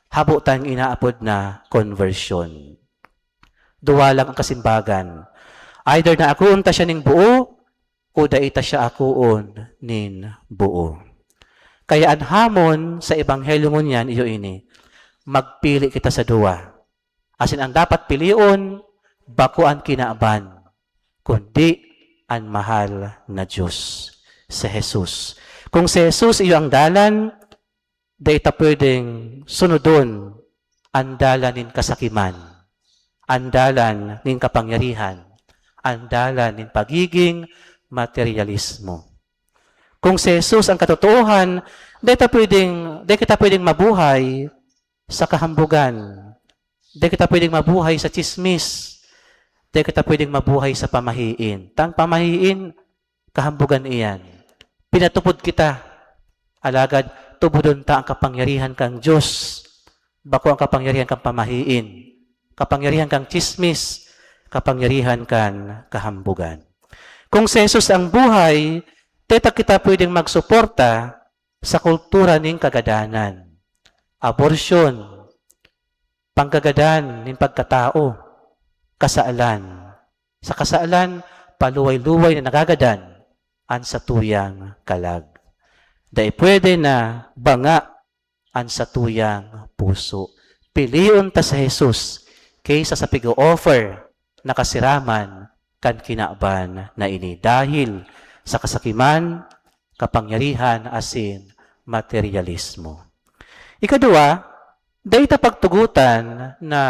Habo tang inaapod na konbersyon. Duwa lang ang kasimbagan. Either na akoon ta siya ning buo, o dai ta siya akoon nin buo. Kaya an hamon sa ebanghelyo ngunyan iyo ini, magpili kita sa duwa. Asin an dapat pilion, bako an kinaban, kundi an mahal na Diyos, si Jesus. Kung si Jesus iyo ang dalan, dai ta pwedeng sunodon an dalan nin kasakiman, an dalan nin kapangyarihan, an dalan nin pagiging materyalismo. Kung si Jesus ang katotoohan, dai ta pwedeng, dai kita pwedeng mabuhay sa kahambugan. Dai kita pwedeng mabuhay sa tsismis. Dai kita pwedeng mabuhay sa pamahiin. Tan pamahiin, kahambugan iyan. Pinatupod kita. Alagad tubodon ta ang kapangyarihan kan Diyos. Bako ang kapangyarihan kan pamahiin, kapangyarihan kan tsismis, kapangyarihan kan kahambugan. Kung si Jesus ang buhay, dai ta kita pwedeng magsuporta sa kultura nin kagadanan. Abortion, panggagadan nin pagkatao, kasalan. Sa kasalan, paluway-luway na nagagadan an satuyang kalag. Dai pwede na banga an satuyang puso. Pilion ta si Jesus kaysa sa pig-o-offer na kasiraman kan kinaban na ini dahil sa kasakiman, kapangyarihan asin materyalismo. Ikaduwa, dai ta pagtugotan na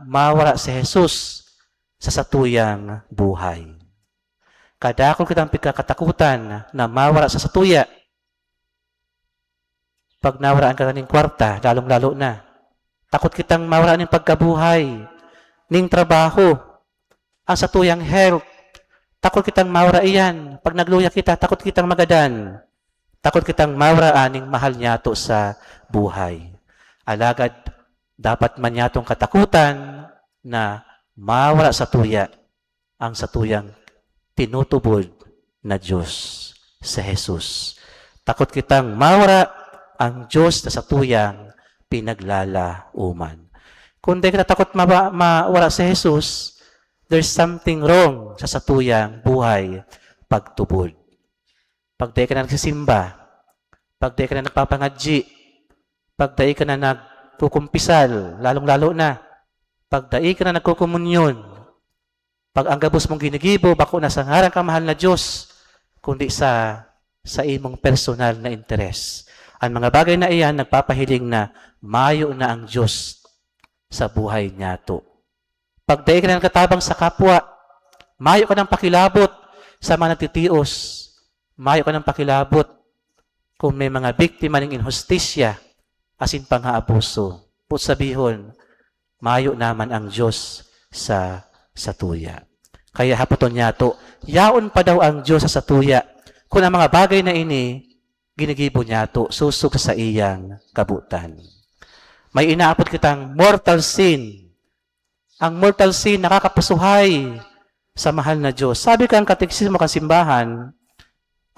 mawara si Jesus sa satuyang buhay. padakul kitang pagkakatakutan na mawara sa satuya. Pag nawara ang kakaning kwarta, lalong-lalo na. Takot kitang mawara nin pagkabuhay, ning trabaho, ang satuyang health. Takot kitang mawara iyan. Pag nagluya kita, takot kitang magadan. Takot kitang mawara aning mahal niyato sa buhay. Alagad dapat man niyatong katakutan na mawara satuya ang satuyang tinutubod na Diyos, si Jesus. Takot kitang mawara ang Diyos na satuyang pinaglalaoman. Kung dai kita takot maba-, mawara si Jesus, there's something wrong sa satuyang buhay pagtubod. Pag dai ka na nagsisimba, pag dai ka na nagpapangadyi, pag dai ka na nagkukumpisal, lalong-lalo na, pag dai ka na nagkukomunyon, pag ang gabos mong ginigibo, bako na sa ngaran kan mahal na Diyos, kundi sa, sa imong personal na interes. Ang mga bagay na iyan nagpapahiling na mayo na ang Diyos sa buhay niyato. Pag dai ka na nagtatabang sa kapwa, mayo ka nang pakilabot sa mga nagtitios, mayo ka nang pakilabot kung may mga biktima ning inhustisya asin pang-aabuso. Boot sabihon, mayo naman ang Diyos sa satuya. Kaya hapoton niyato, yaon pa daw ang Diyos sa satuya kun ang mga bagay na ini ginigibo niyato sosog sa saiyang kabotan. May inaapod kitang mortal sin. Ang mortal sin nakakapasuhay sa mahal na Diyos. Sabi kan Katekismo kan Simbahan,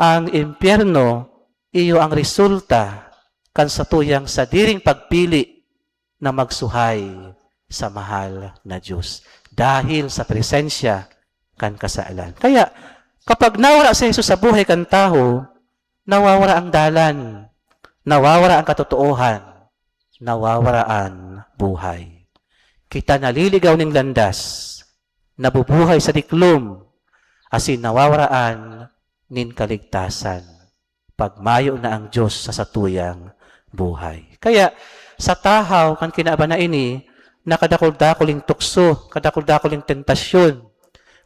ang impyerno iyo ang resulta kan satuyang sadiring pagpili na magsuhay sa mahal na Diyos dahil sa presensya kan kasalan. Kaya, kapag nawara si Jesus sa buhay kan tawo, nawawara ang dalan, nawawara ang katotoohan, nawawara an buhay. Kita naliligaw nin landas, nabubuhay sa diklom, asin nawawaraan nin kaligtasan pag mayo na ang Diyos sa satuyang buhay. Kaya, sa tahaw kan kinaban na ini, na kadakul-dakul nin tukso, kadakul-dakul nin tentasyon,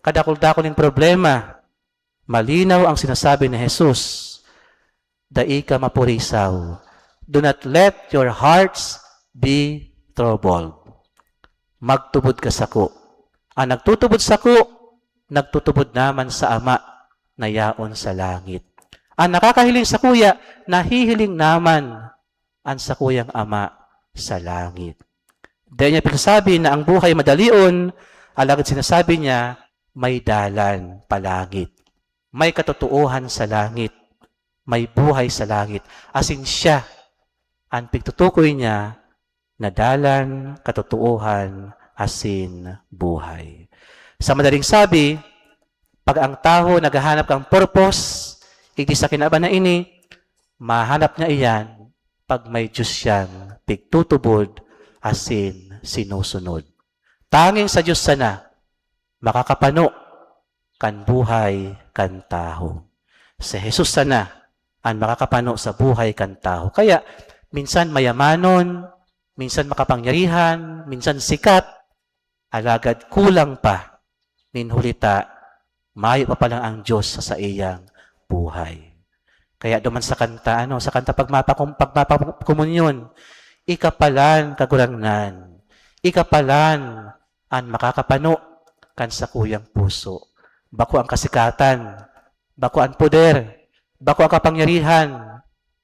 kadakul-dakul nin problema, malinaw ang sinasabi ni Jesus, "Dai ka mapurisaw. Do not let your hearts be troubled." Magtubod ka sako. An nagtutubod sako, nagtutubod naman sa Ama na yaon sa langit. An nakakahiling sakuya, nahihiling naman an sakuyang Ama sa langit. Dai niya pinasabi na ang buhay madalion, alagad sinasabi niya, may dalan palangit. May katotoohan sa langit. May buhay sa langit. Asin siya, an pigtutukoy niya, na dalan, katotoohan, asin buhay. Sa madaling sabi, pag ang tawo naghahanap kan purpose, igdi sa kinaban na ini, mahanap niya iyan pag may Diyos siyang pigtutubod asin sinusunod. Tanging sa Diyos sana makakapano kan buhay kan tawo. Si Jesus sana an makakapano sa buhay kan tawo. Kaya, minsan mayamanon, minsan makapangyarihan, minsan sikat, alagad kulang pa nin huli ta, mayo pa palan ang Diyos sa saiyang buhay. Kaya duman sa kanta, ano, sa kanta pagmapakum-, pagmapakomunyon, "Ika palan, Kagurangnan, ika palan an makakapano kan sakuyang puso. Bako ang kasikatan, bako an poder, bako ang kapangyarihan,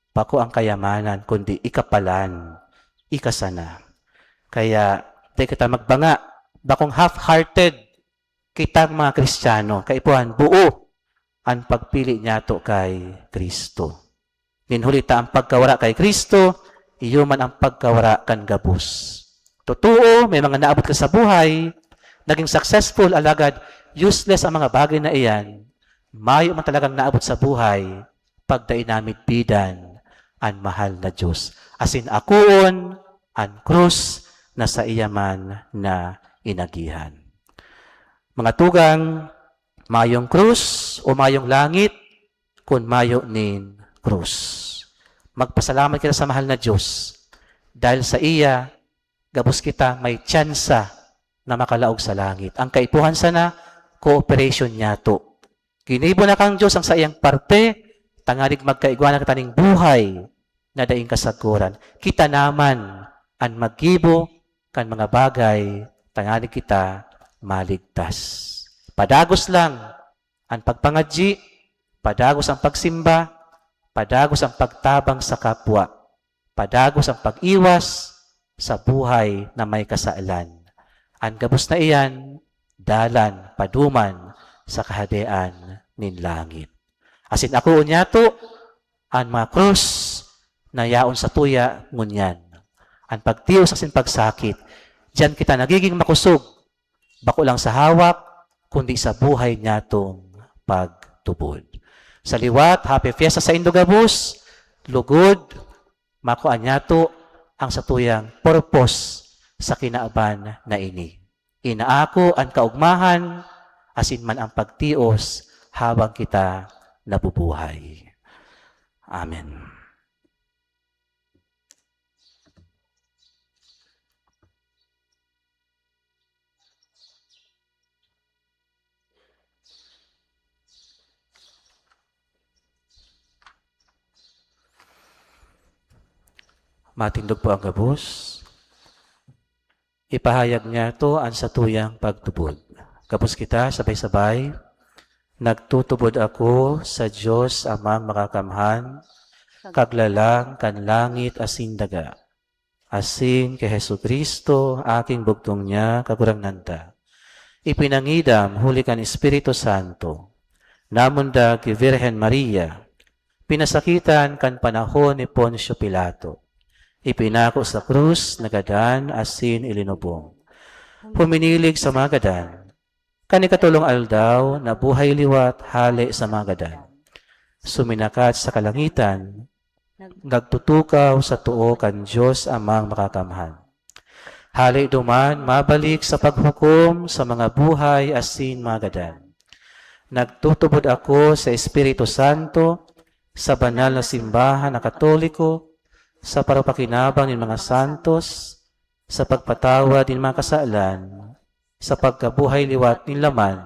bako ang kayamanan, kundi ika palan, ika sana." Kaya, di kita magbanga, bakong half-hearted kitang mga Kristiyano, kaipuhan, buo an pagpili niyato kay Cristo. Nin huli ta, ang pagkawara kay Cristo, iyo man ang pagkawara kan gabos. Totoo, may mga naabot ka sa buhay, naging successful, alagad useless ang mga bagay na iyan. Mayo man talagang naabot sa buhay, pag dai namidbidan an mahal na Diyos. Asin akoon an krus na saiya man na inagihan. Mga tugang, mayong krus o mayong langit kun mayo nin krus. Magpasalamat kita sa mahal na Diyos. Dahil sa iya, gabos kita may tsansa na makalaog sa langit. Ang kaipuhan sana, cooperation niyato. Ginibo na kan Dios ang saiyang parte, tanganing magkaigwa na kita nin buhay na daing kasaguran. Kita naman an maggibo kan mga bagay tanganing kita maligtas. Padagos lang an pagpangadyi, padagos ang pagsimba, padagos ang pagtabang sa kapwa, padagos ang pag-iwas sa buhay na may kasalan. An gabos na iyan, dalan paduman sa Kahadean nin langit. Asin ako nyato, an mga krus na yaon satuya ngunyan. An pagtios asin pagsakit, diyan kita nagiging makosog, bako lang sa hawak, kundi sa buhay nyatong pagtubod. Sa liwat, happy fiesta saindo gabos, lugod, makua nyato ang satuyang purpose sa kinaban na ini. Inaako an kaogmahan, asin man ang pagtios habang kita nabubuhay. Amen. Matindog po ang gabos. Ipahayag nyato an satuyang pagtubod. Gabos kita, sabay-sabay. Nagtutubod ako sa Dios Amang Makakamhan, Kaglalang kan langit asin daga, asin ki Jesu-Cristo, Aking bugtong niya, Kagurangnan ta. Ipinangidam huli kan Espiritu Santo, namundag ki Virgen Maria, pinasakitan kan panahon ni Poncio Pilato, ipinako sa krus, nagadan asin ilinubong. Huminilig sa mga gadan. Kan ikatolong aldaw, nabuhay liwat hale sa mga gadan. Suminakat sa kalangitan, nagtutukaw sa too kan Dios Amang Makakamhan. Hale duman, mabalik sa paghukom sa mga buhay asin mga gadan. Nagtutubod ako sa Espiritu Santo, sa banal na simbahan na Katoliko, sa parapakinabang nin mga santos, sa pagpatawad nin mga kasalan, sa pagkabuhay liwat nin laman,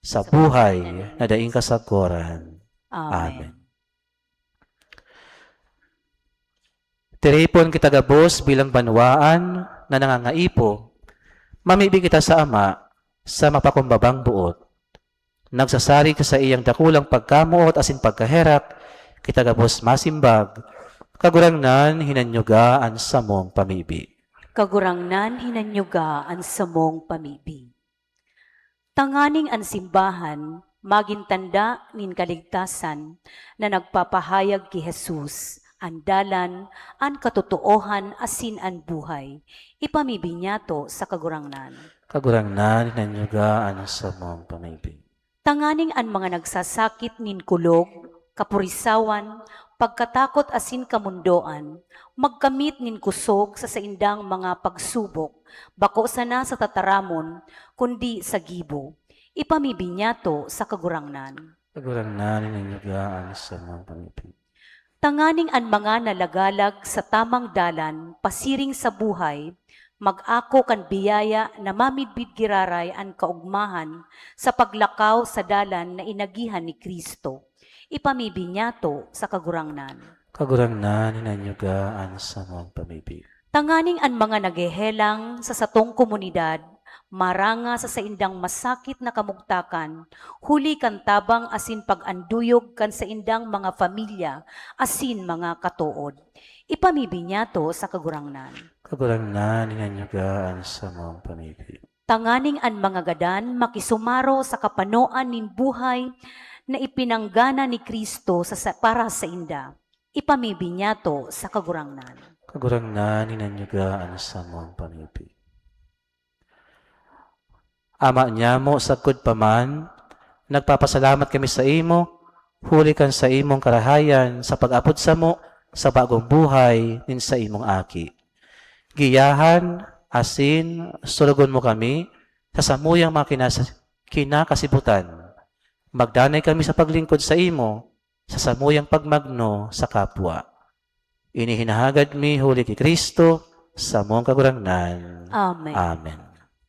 sa buhay na daing kasaguran. Amen. Amen. Tiripon kita gabos bilang banwaan na nangangaipo, mamibi kita sa Ama sa mapakumbabang boot. Nagsasarig sa saiyang dakulang pagkamoot asin pagkaherak, kita gabos masimbag, "Kagurangnan, hinanyuga an samong pamibi." Kagurangnan, hinanyuga an samong pamibi. Tanganing an simbahan magin tanda nin kaligtasan na nagpapahayag ki Jesus, an dalan, an katotoohan asin an buhay. Ipamibi niyato sa Kagurangnan. Kagurangnan, hinanyuga an samong pamibi. Tanganing an mga nagsasakit nin kulog, kapurisawan, pagkatakot asin kamundoan, magkamit nin kusog sa saindang mga pagsubok, bako sana sa tataramon, kundi sa gibo. Ipamibi niyato sa Kagurangnan. Kagurangnan, hinanyuga an samong pamibi. Tanganing an mga nalagalag sa tamang dalan pasiring sa buhay, mag-ako kan biyaya na mamidbid giraray an kaogmahan sa paglakaw sa dalan na inagihan ni Cristo. Ipamibi niyato sa Kagurangnan. Kagurangnan, hinanyuga an samong pamibi. Tanganing an mga naghehelang sa satong komunidad maranga sa saindang masakit na kamugtakan, huli kan tabang asin pag-anduyog kan saindang mga pamilya asin mga katood. Ipamibi niyato sa Kagurangnan. Kagurangnan, hinanyuga an samong pamibi. Tanganing an mga gadan makisumaro sa kapanoan nin buhay na ipinanggana ni Cristo sa, sa, para sainda. Ipamibi niyato sa Kagurangnan. Kagurangnan, hinanyuga an samong pamibi. Ama nyamo, sagkod pa man, nagpapasalamat kami saimo, huli kan saimong karahayan sa pag-apod samo sa bagong buhay nin saimong Aki. Giyahan asin surugon mo kami sa samuyang mga kinas-, kinakasibutan. Magdanay kami sa paglingkod saimo sa samuyang pagmagno sa kapwa. Ini hinahagad mi huli ki Cristo, samong Kagurangnan. Amen. Amen.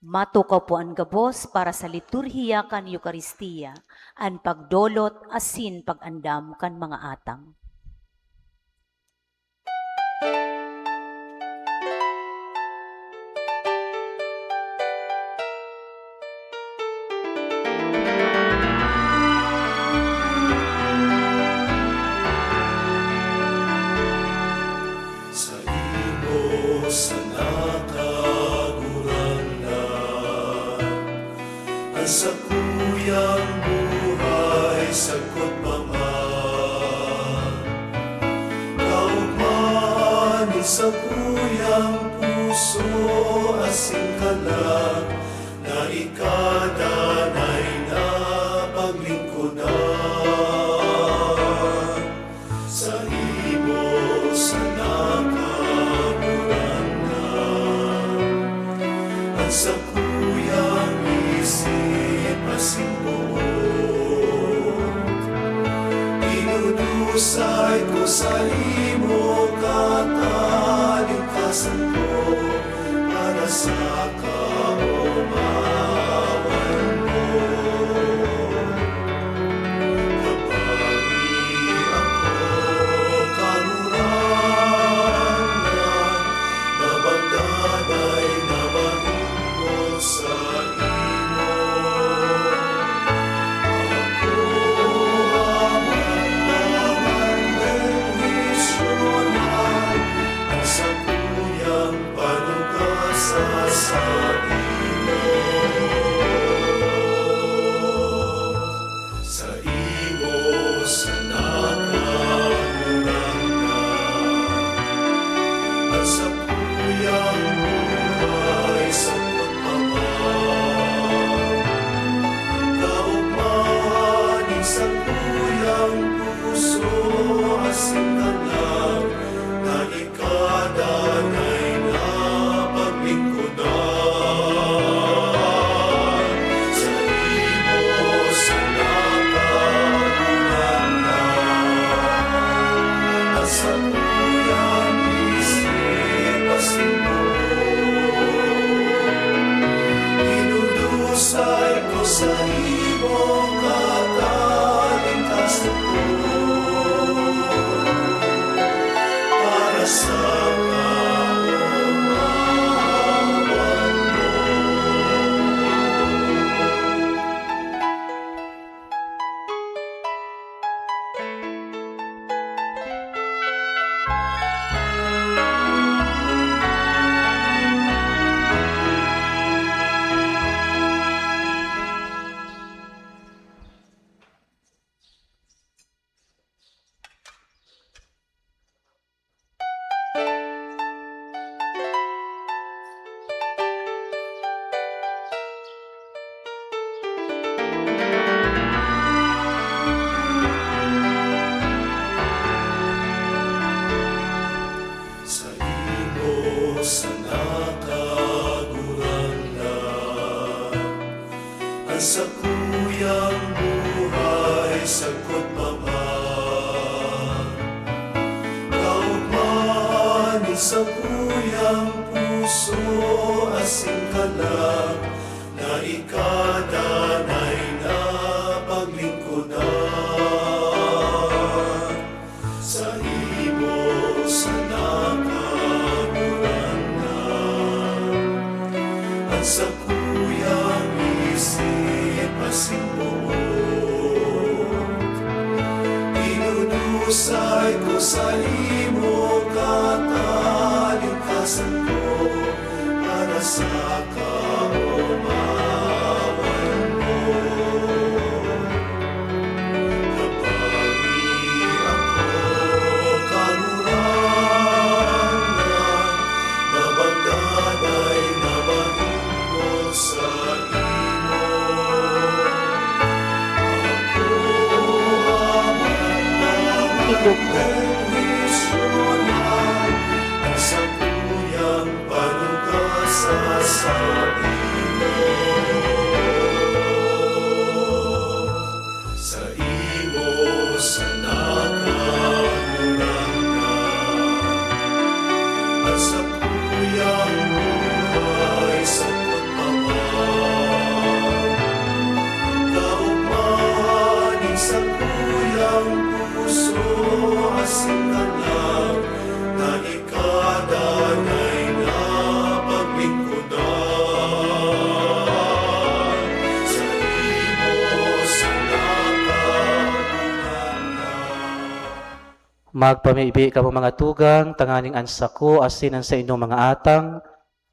Matukaw po an gabos para sa liturhiya kan Eukaristia, an pagdolot asin pag-andam kan mga atang. Saimo sana, Kagurangnan, an sakuyang buhay sagkod pa man. Kaogmahan nin sakuyang puso asin kalag na ika danay na paglingkodan. Saimo sana, Kagurangnan, an sakuyang isip asin boot. Idudusay ko saimo, katalingkasan ko, para sa kaomawan mo. Tabangi ako, Kagurangnan, na magdanay na malingkod saimo. Ako, amang mga perwisyo na an sakuyang panuga sa saimo. Saimo sana, Kagurangnan, an sakuyang buhay sagkod pa man. Kaogmahan nin sakuyang puso asin kalag na ika danay na paglingkodan. Saimo sana, Kagurangnan, an sakuyang isip asin boot. Idudusay ko saimo, katalingkasan ko, para sa kaomawan mo. Saimo sana, Kagurangnan, an sakuyang buhay sagkod pa man. Kaogmahan nin sakuyang puso asin kalag na ika danay na paglingkodan. Saimo sana, Kagurangnan, an sakuyang isip asin boot. Idudusay ko saimo, katalingkasan Magpamibi kamo, mga tugang, tanganing an sako asin an saindong mga atang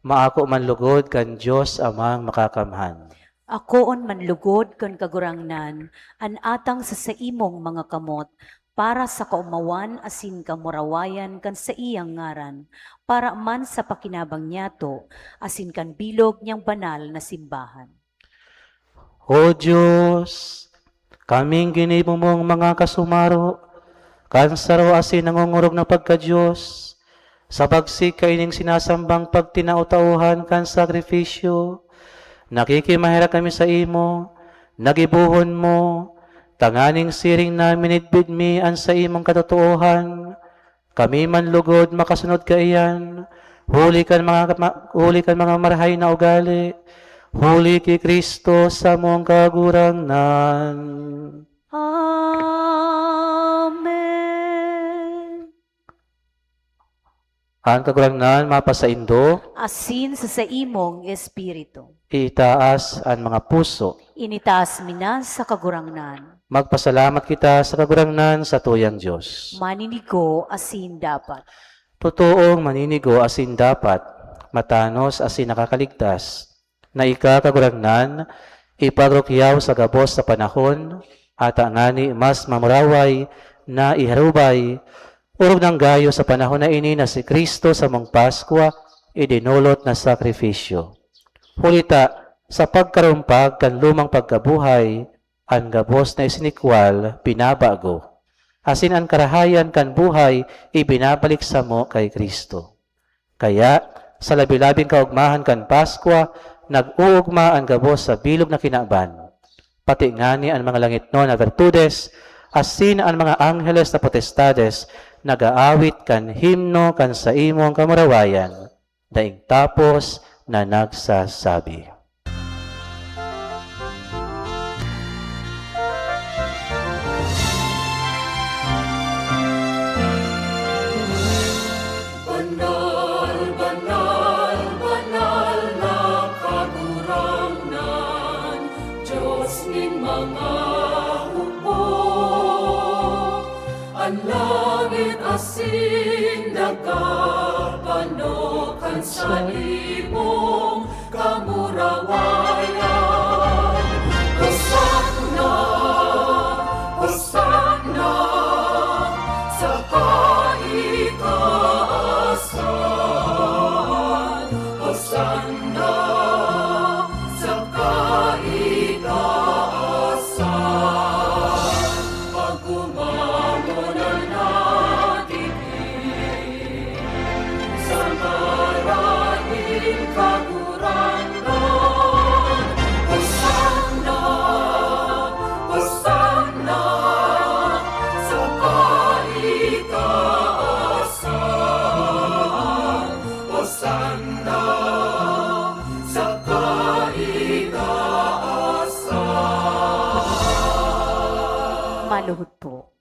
maako man lugod kan Dios Amang Makakamhan. Akoon man lugod kan Kagurangnan an atang sa saimong mga kamot, para sa kaomawan asin kamurawayan kan saiyang ngaran, para man sa pakinabang niyato asin kan bilog niyang banal na simbahan. O Dios, kaming ginibo mong mga kasumaro, kan saro asin nangongorog na pagka-Dios, sa pagsika ining sinasambang pagtinao-taohan kan sakrifisyo, nakikimaherak kami saimo, na gibohon mo, tanganing siring na minidbid mi an saimong katotoohan, kami man lugod makasunod kaiyan, huli kan mga ma-, huli kan mga marahay na ugali, huli ki Cristo samong Kagurangnan. Amen. An Kagurangnan mapasaindo. Asin sa saimong espiritu. Itaas an mga puso. Initaas mi na sa Kagurangnan. Magpasalamat kita sa Kagurangnan, satuyang Dios. Maninigo asin dapat. Totoong maninigo asin dapat, matanos asin nakakaligtas, na ika, Kagurangnan, ipagrukyaw sa gabos na panahon, ata ngani mas mamuraway na iharubay, orog nang gayo sa panahon na ini na si Cristo samong Paskwa idinolot na sakrifisyo. Huli ta, sa pagkarumpag kan lumang pagkabuhay, an gabos na isinikwal binabago, asin an karahayan kan buhay ibinabalik samo kay Cristo. Kaya, sa labi-labing kaogmahan kan Paskwa, nag-oogma an gabos sa bilog na kinaban. Pati ngani an mga langitnon na bertudes, asin an mga angheles na potestades, nag-aawit kan himno kan saimong kamurawayan, daing tapos na nagsasabi. Banal, banal, banal na Kagurangnan, Dios nin mga hukbo. An langit asin daga pano kan saimong kamurawayan. Hosanna, Hosanna sa kaitaasan. Hosanna sa kaitaasan. Pagkumangon na nadigdi sa ngaran nin Kagurangnan. Hosanna, Hosanna sa kaitaasan. Hosanna sa kaitaasan. Maluhod po.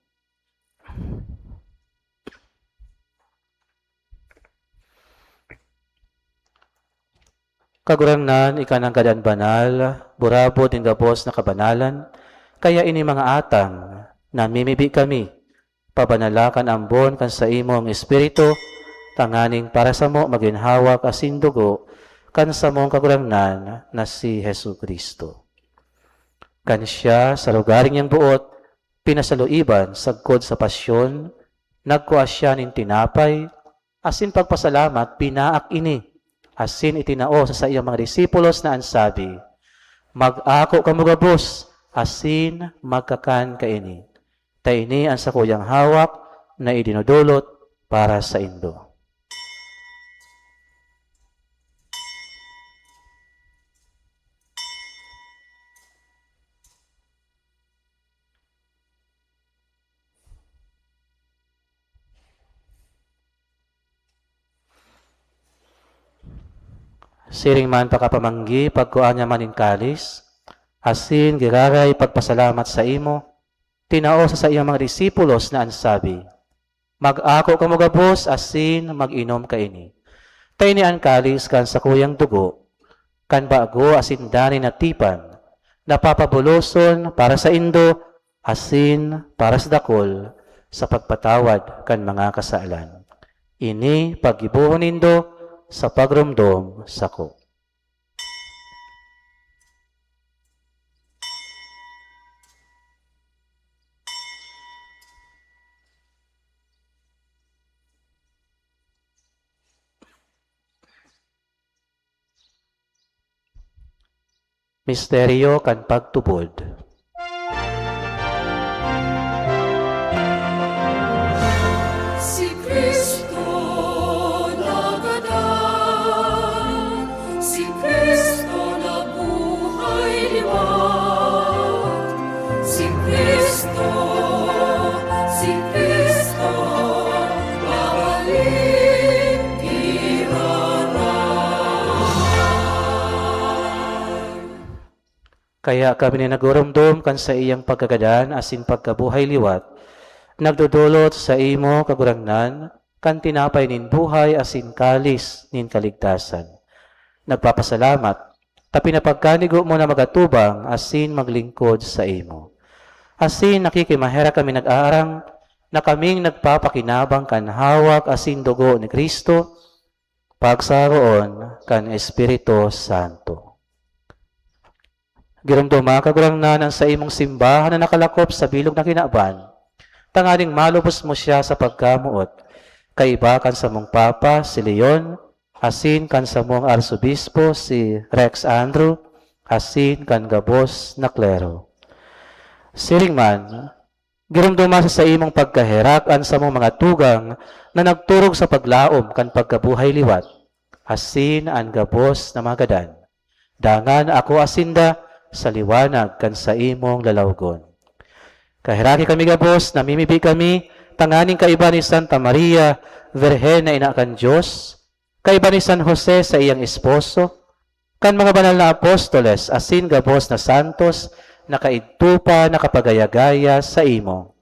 Kagurangnan, ika nanggad an banal, burabod nin gabos na kabanalan, kaya ini mga atang, namimibi kami, pabanala kan ambon kan saimong Espiritu, tanganing para samo magin hawak asin dugo kan samong Kagurangnan na si Jesu-Cristo. Kan siya, sa lugaring niyang boot, pinasaluiban sagkod sa pasyon, nagkua siya nin tinapay, asin pagpasalamat, binaak ini, asin itinao sa saiyang mga disipulos na an sabi, "Mag-ako kamo gabos, asin magkakan kaini. Ta ini an sakuyang hawak na idinodolot para saindo." Siring man pakapamanggi, pagkua niya man nin kalis, asin giraray pagpasalamat saimo, tinao sa saiyang mga disipulos na an sabi, "Mag-ako kamo gabos asin mag-inom kaini. Ta ini an kalis kan sakuyang dugo, kan bago asin danay na tipan, na papabuloson para saindo asin para sa dakul sa pagpatawad kan mga kasalan. Ini paggibohon nindo sa pagromdom sako. Misteryo kan pagtubod. Si Cristo nagadan, si Cristo nabuhay liwat, si Cristo, si Cristo, babalik giraray. Kaya kami na nagurumdom kan saiyang pagkagadan asin pagkabuhay liwat, nagdodolot saimo, Kagurangnan, kan tinapay nin buhay asin kalis nin kaligtasan. Nagpapasalamat ta pinapagkanigo mo na magatubang asin maglingkod saimo. Asin nakikimaherak kami nag-aarang na kaming nagpapakinabang kan hawak asin dugo ni Cristo, pagsaroon kan Espiritu Santo. Giromdoma, Kagurangnan, an saimong simbahan na nakalakop sa bilog na kinaban, tanganing malubos mo siya sa pagkamoot, kaiba kan samong Papa, si Leon, asin kan samong Arsobispo, si Rex Andrew, asin kan gabos na klero. Siring man, giromdoma sa saimong pagkaherak an samong mga tugang na nagturog sa paglaom kan pagkabuhay liwat, asin an gabos na mga gadan. Dangan akoa sinda sa liwanag kan saimong lalawgon. Kaheraki kami gabos, namimibi kami tanganing kaiba ni Santa Maria, Birhen na ina kan Dios, kaiba ni San Jose sa iyang esposo, kan mga banal na apostoles asin gabos na santos na kaidto pa nakapagaya-gaya saimo,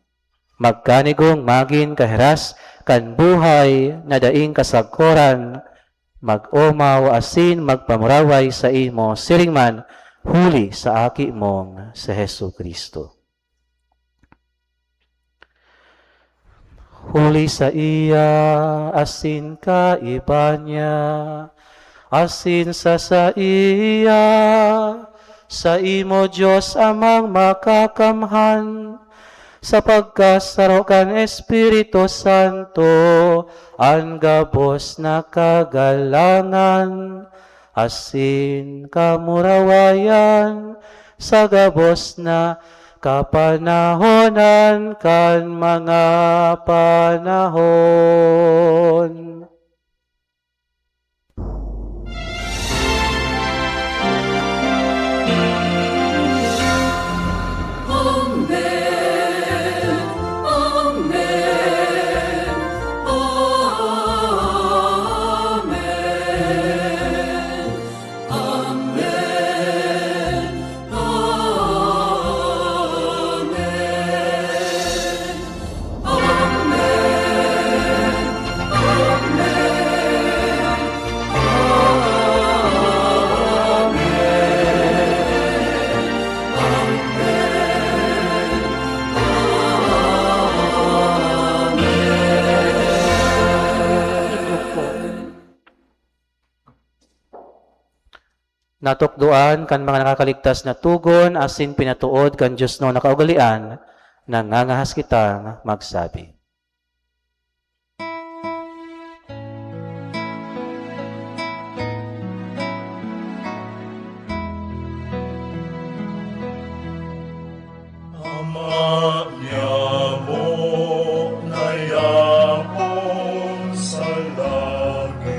magkanigong magin kahiras kan buhay na daing kasagkoran, mag-omaw asin magpamuraway saimo siring man huli sa Aki mong si Jesu-Cristo. Huli saiya, asin kaiba niya, asin sa saiya, saimo, Dios Amang Makakamhan, sa pagkasaro kan Espiritu Santo, an gabos na kagalangan asin kamurawayan sa gabos na kapanahonan kan mga panahon. Amen. Amen. Amen. Amen. Amen. Amen. Amen. Natukdoan kan mga nakakaligtas na togon asin pinatood kan diosnon na kaugalean, nangangahas kitang magsabi. Ama niamo na yapon sa langit,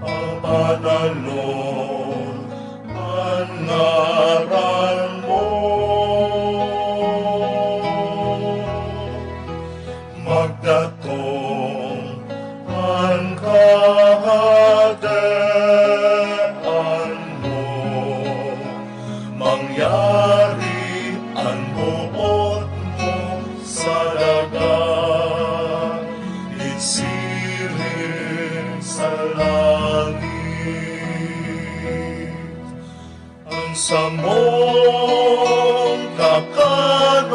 papadanon an ngaran mo. Magdatong an kahadean mo, mangyari an boot mo sa daga, siring sa langit. An samong kakan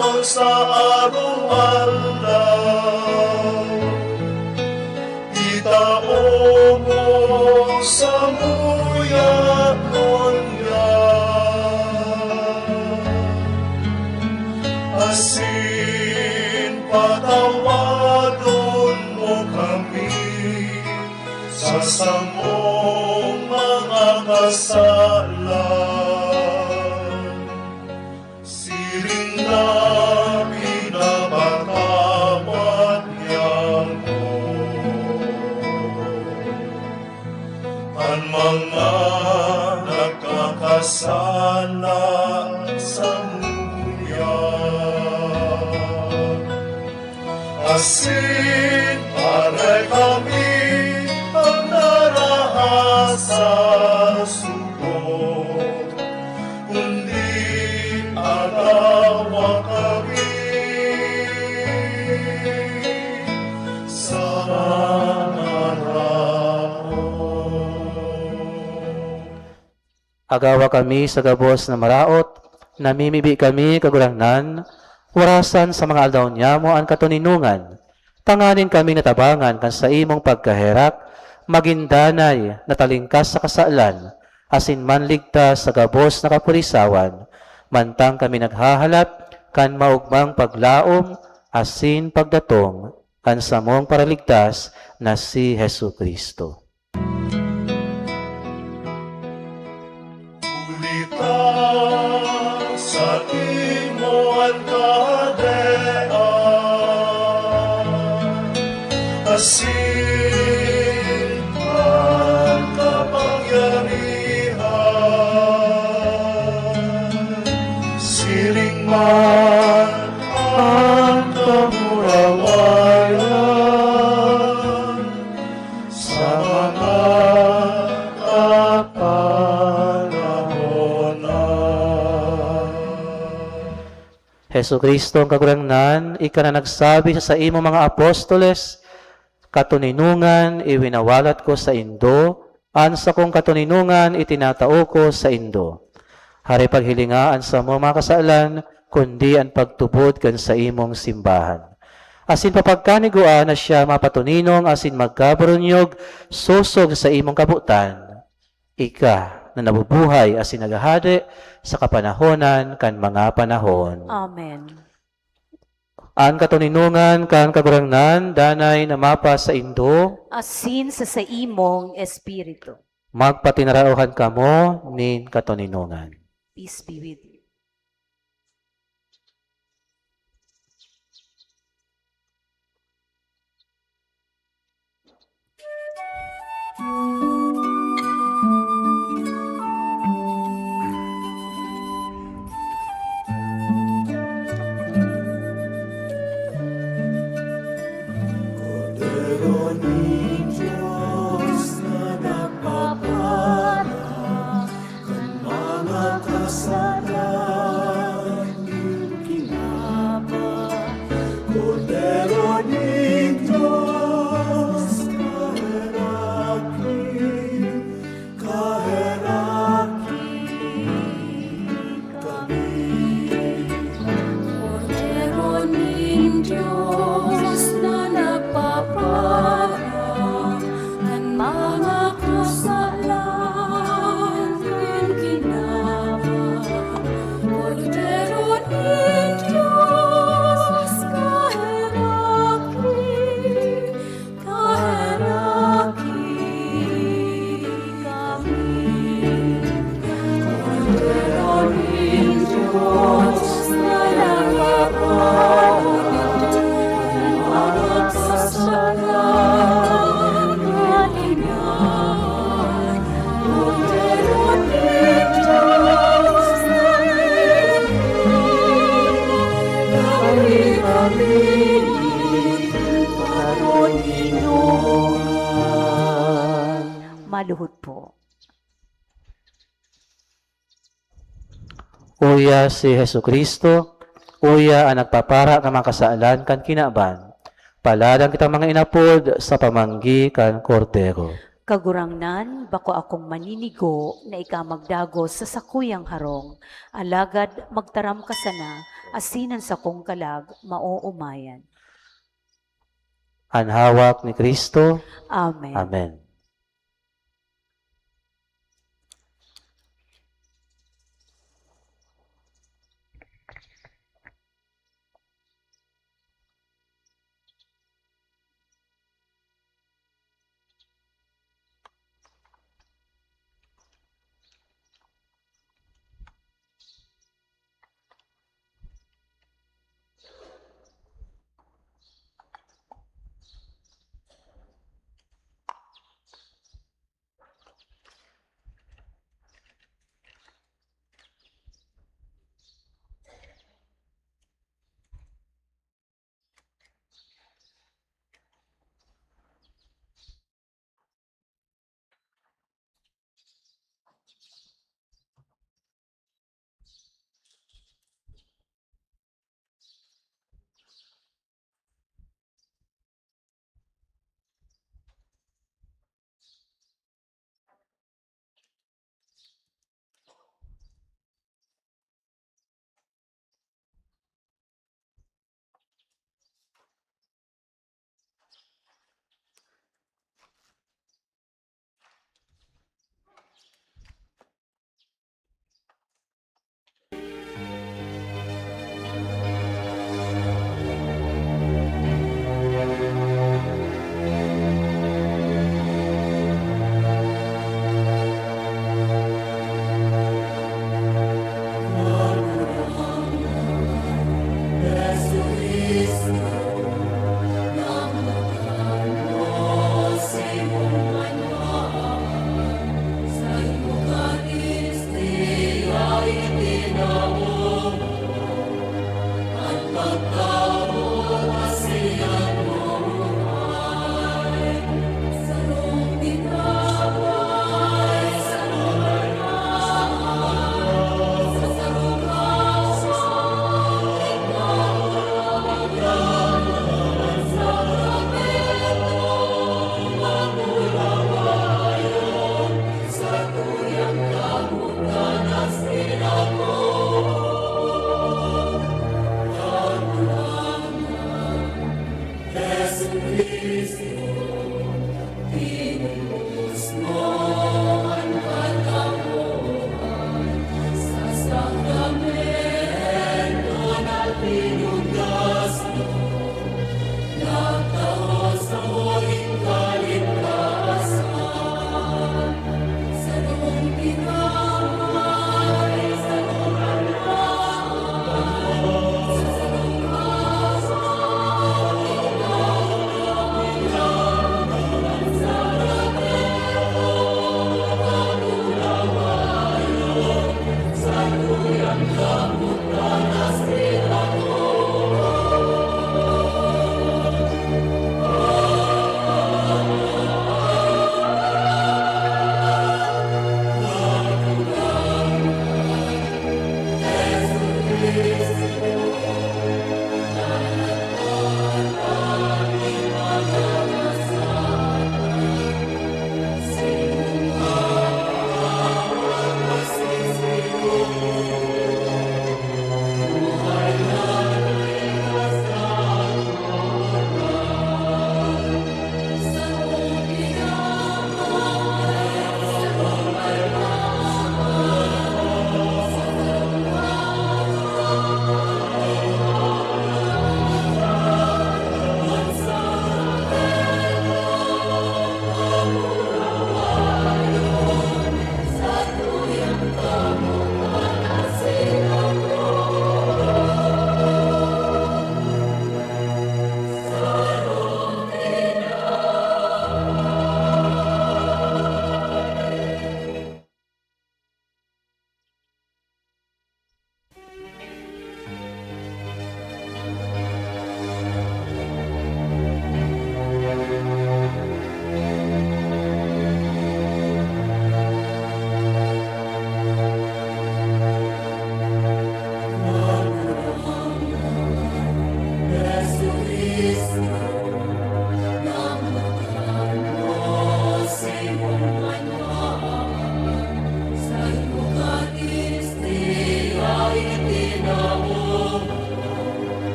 Tawadon mo kami sa samong mga kasalan. Siring na pinapatawad niya mo an mga nagkakasala samuya. Asin aray kami an naraha sa sugod, kundi agawa kami sa mga raot. Agawa kami sa gabos na maraot, namimibi kami, Kagurangnan, warasan sa mga aldaw niyamo an katoninongan, tanganing kami natabangan kan saimong pagkaherak, magin danay na talingkas sa kasalan, asin manligtas sa gabos na kapurisawan, mantang kami naghahalat kan maogmang paglaom asin pagdatong kan samong Paraligtas na si Jesu-Cristo. Huli ta saimo an kahadean, asin an kapangyarihan, siring man an kamurawayan sa mga kapanahonan. Jesu-Cristo, ang Kagurangnan, ika na nagsabi sa saimong mga apostoles, "Katoninongan iwinawalat ko saindo, an sakong katoninongan itinatao ko saindo." Hare paghilinga an samong mga kasalan, kundi an pagtubod kan saimong simbahan. Asin papagkanigua na siya mapatoninong asin magkabarunyog sosog sa imong kabotan. Ika na nabubuhay asin naghahade sa kapanahonan kan mga panahon. Amen. An katoninongan kan Kagurangnan danay na mapasaindo. Asin sa saimong espiritu. Magpatinaraohan kamo nin katoninongan. Peace be with you. Kordero nin Dios na nagpapara kan mga kasalan nin kinaba. Kordero nin Dios, kaheraki, kaheraki kami. Kordero nin Dios na nagpapara kan mga kasalan nin kinaba. Kordero nin Dios, kaheraki, kaheraki kami. Kordero nin Dios na nagpapara kan mga kasalan nin kinaba. Maluhod po. Uya si Jesu-Cristo, uya an nagpapara kan mga kasalan kan kinaban. Paladan kitang mga inapod sa pamanggi kan Kordero. Kagurangnan, bako akong maninigo na ika magdagos sa sakuyang harong, alagad magtaram ka sana, asin an sakong kalag maoomayan. An hawak ni Cristo. Amen. Amen.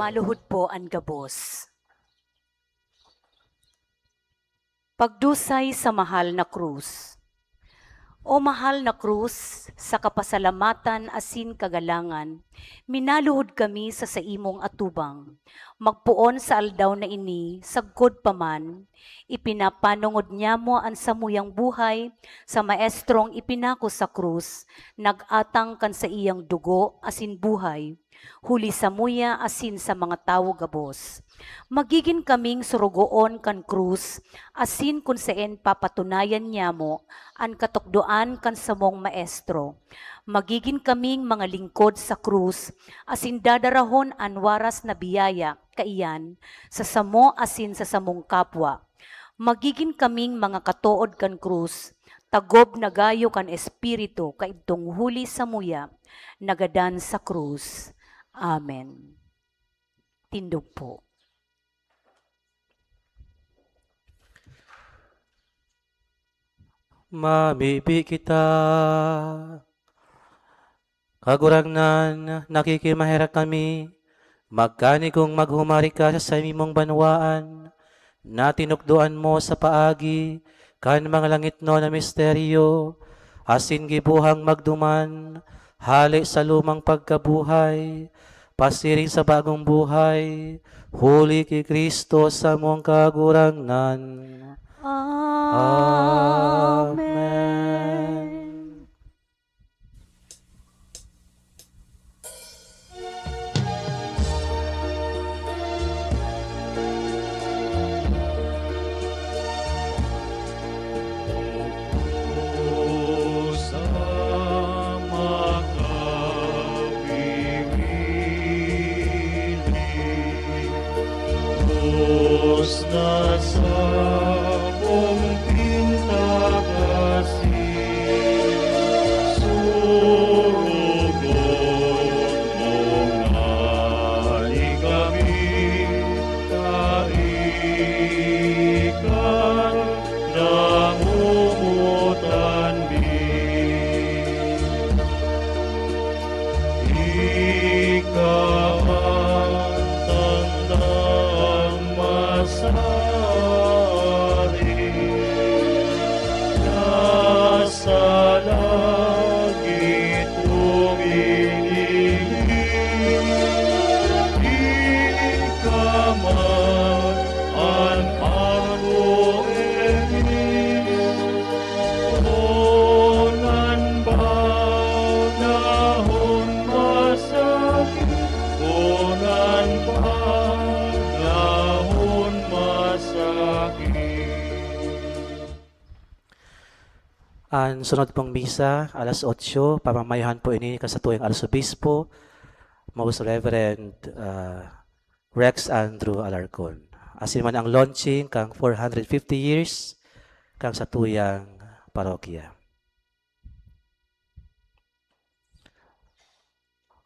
Maluhod po an gabos. Pagdusay sa mahal na krus. O mahal na krus, sa kapasalamatan asin kagalangan, minaluhod kami sa saimong atubang. Magpoon sa aldaw na ini, sagkod pa man, ipinapanongod niamo an samuyang buhay sa maestrong ipinako sa krus, nag-atang kan saiyang dugo asin buhay, huli samuya asin sa mga tawo gabos. Magigin kaming sorogoon kan krus, asin kun saen papatunayan niamo an katukdoan kan samong Maestro. Magigin kaming mga lingkod sa krus, asin dadarahon an waras na biyaya kaiyan sa samo asin sa samong kapwa. Magigin kaming mga katood kan krus, tagob na gayo kan Espiritu kaidtong huli samuya, nagadan sa krus. Amen. Tindog po. Mamibi kita. Kagurangnan, nakikimaherak kami, magkanigong maghumari ka sa saimong banwaan, na tinukdoan mo sa paagi kan mga langitnon na misteryo, asin gibohang magduman hale sa lumang pagkabuhay, pasiring sa bagong buhay, huli ki Cristo samong Kagurangnan. Amen. Krus na sabong pintag asin surugon mo ngani kami, kaikan namomotan mi. Ika an tandang masarig na sa langit umihiling. Ika man an Apo Emis, kun an panahon masakit, kun an panahon masakit. An sunod pong misa, alas otso, pamamayohan po ini kan satuyang Arsobispo, Most Reverend, ah, Rex Andrew Alarcon. Asin man ang launching kan four hundred fifty years kan satuyang parokya.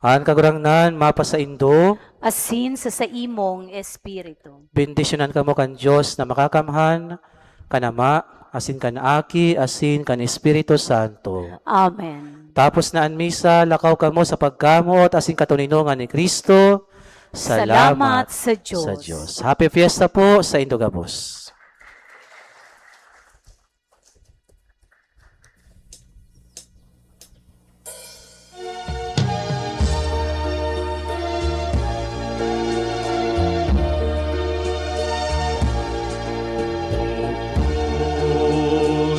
An Kagurangnan mapasaindo. Asin sa saimong espiritu. Bendisyonan kamo kan Dios na Makakamhan, kan Ama, asin kan Aki, asin kan Espiritu Santo. Amen. Tapos na an misa, lakaw kamo sa pagkamoot asin katoninongan ni Cristo. Salamat Salamat sa Dios. sa Dios. Happy Fiesta po sa indo gabos.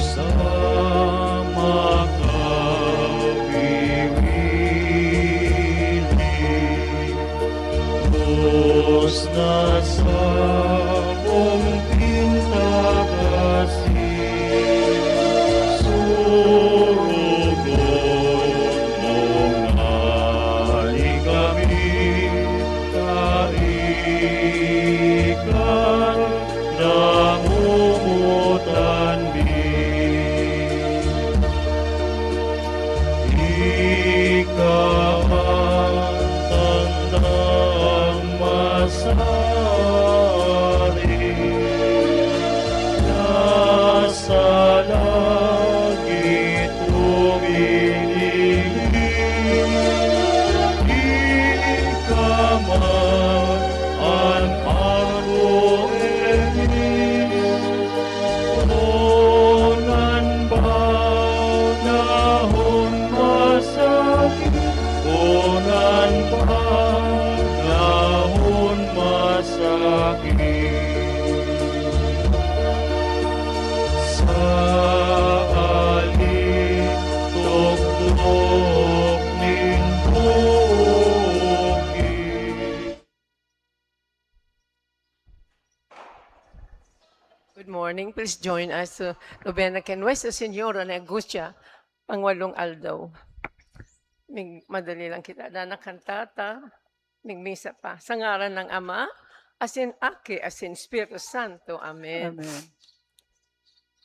Sa makawiwili, Diyos na sabong Hali, tukdok nin bukid. Good morning. Please join us sa Novena kay Nuestra Señora de Angustia, pangwalong aldaw. Mig-, madali lang kita, dana kantata, migmisa pa. Sa ngaran ng Ama, asin Aki, asin Espiritu Santo. Amen. Amen.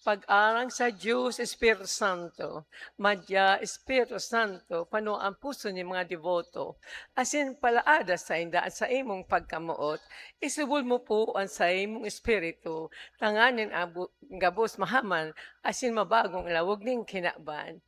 Pag-arang sa Dios Espiritu Santo, madya Espiritu Santo, pano ang puso ni mga deboto, asin palaada sainda an saimong pagkamoot. Isubol mo po an saimong espiritu, tanganing abu-, gabos mahaman, asin mabagong lawog nin kinaban.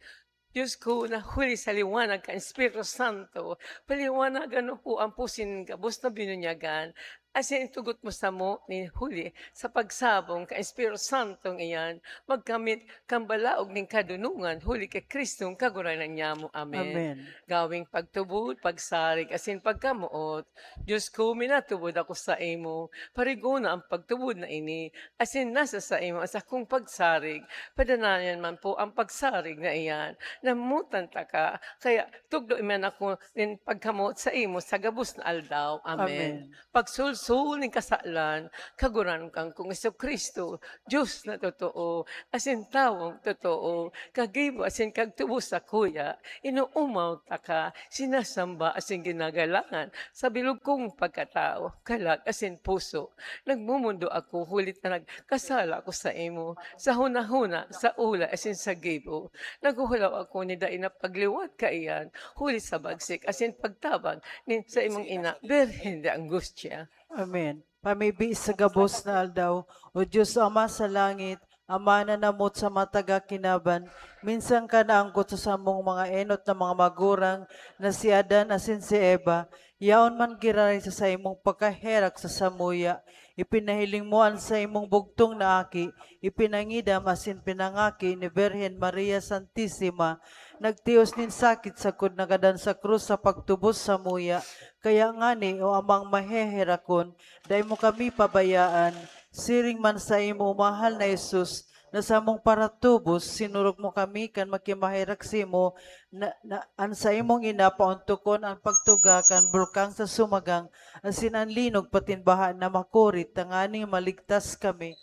Diyos ko, na huli sa liwanag kan Espiritu Santo, paliwanagan mo po ang pusin gabos na binunyagan, asin itugot mo samo nin huli sa pagsabong kan Espiritu Santong iyan, magkamit kan balaog nin kadunongan huli ki Kristong Kagurangnan nyamo. Amen. Amen. Gawing pagtubod, pagsarig, asin pagkamoot, Diyos ko, minatubod ako saimo. Parigona an pagtubod na ini, asin nasa saimo an sakong pagsarig. Padanayan man po an pagsarig na iyan. Namotan taka, kaya tugdoan man ako nin pagkamoot saimo sa gabos na aldaw. Amen. Amen. Pagsulsol nin kasalan, Kagurangnan kong Jesu-Cristo, Dios na totoo, asin tawong totoo, kagibo asin kagtubos sakuya, inoomaw taka, sinasamba asin ginagalangan sa bilog kong pagkatao, kalag asin puso. Nagmomondo ako huli ta nagkasala ako saimo, sa hunahuna, sa olay asin sa gibo. Naghuhulaw ako nin dai na pagliwat kaiyan, huli sa bagsik asin pagtabang nin saimong ina, Birhen de Angustia. Amen. Pamibi sa gabos na aldaw, O Dios Ama sa langit, Ama na namot sa mga taga kinaban, minsan ka naanggot sa samong mga enot na mga magurang na si Adan asin si Eva, yaon man giraray sa saimong pagkaherak sa samuya. Ipinahiling mo an saimong bugtong na aki, ipinangidam asin pinangaki ni Birhen Maria Santisima, nagtios nin sakit sagkod nagadan sa krus sa pagtubos samuya. Kaya ngani, O Amang maheherakon, dai mo kami pabayaan, siring man saimo, O mahal na Jesus, na samong paratubos, sinurog mo kami kan makimaherak saimo, na, na an saimong ina paontokon an pagtuga kan bulkang sa sumagang, asin an linog patin baha na makurit, tanganing maligtas kami.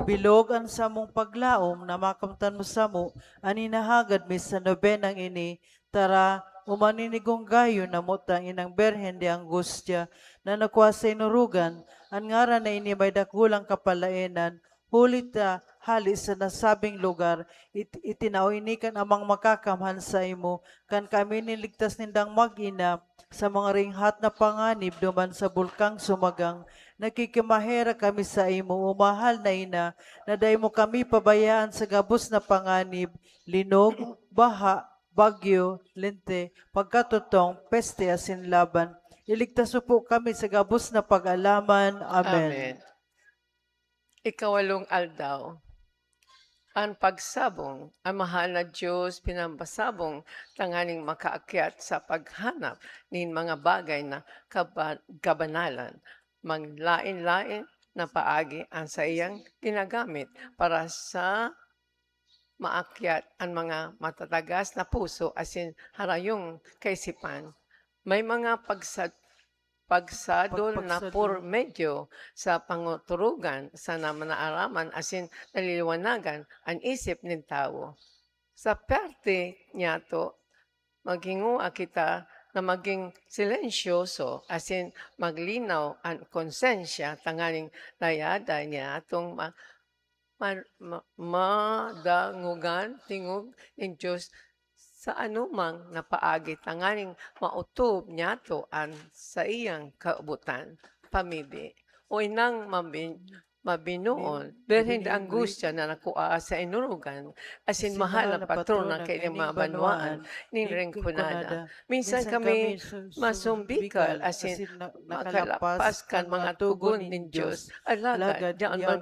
Bilog an samong paglaom na makamtan mo samo an hinahagad mi sa nobenang ini. Tara, umaninigong gayo na mo ta ang Inang Birhen de Angustia na nakua sa inurugan, an ngaran na ini may dakulang kapalaenan, huli ta hali sa nasabing lugar, it-, itinao ini kan Amang Makakamhan saimo, kan kami niligtas nindang mag-ina sa mga ringhat na panganib duman sa bulkang sumagang. Nakikimaherak kami saimo, O mahal na ina, na dai mo kami pabayaan sa gabos na panganib, linog, baha, bagyo, lente, pagkatotong, peste asin laban. Iligtas mo po kami sa gabos na pag-alaman. Amen. Amen. Ikawalong aldaw. An pagsabong, an mahal na Dios pinapasabong tanganing makaakyat sa paghanap nin mga bagay na kaba-, kabanalan, maglaen-laen na paagi an saiyang ginagamit para sa maakyat an mga matatagas na puso asin harayong kaisipan. May mga pagsa-, pagsadol na Pagpagsadol. por medyo sa panguturugan sana naaraman asin naliliwanagan an isip nin tawo. Sa parte niyato, maghingoa kita na magin silensyoso asin maglinaw an konsensya tanganing dayaday niatong ma-, ma-, ma-, madangogan tingog nin Dios sa anumang na paagi tanganing maotob niyato an saiyang kabotan. Pamibi. O inang mabi-, mabinoon, Birhen de Angustia na nakua sa inurugan, asin mahal na patrona kaini mga banwaan nin Rinconada. Minsan kami masumbikal asin na-, nakalapas kan mga tugon nin Dios. Alagad, diyan man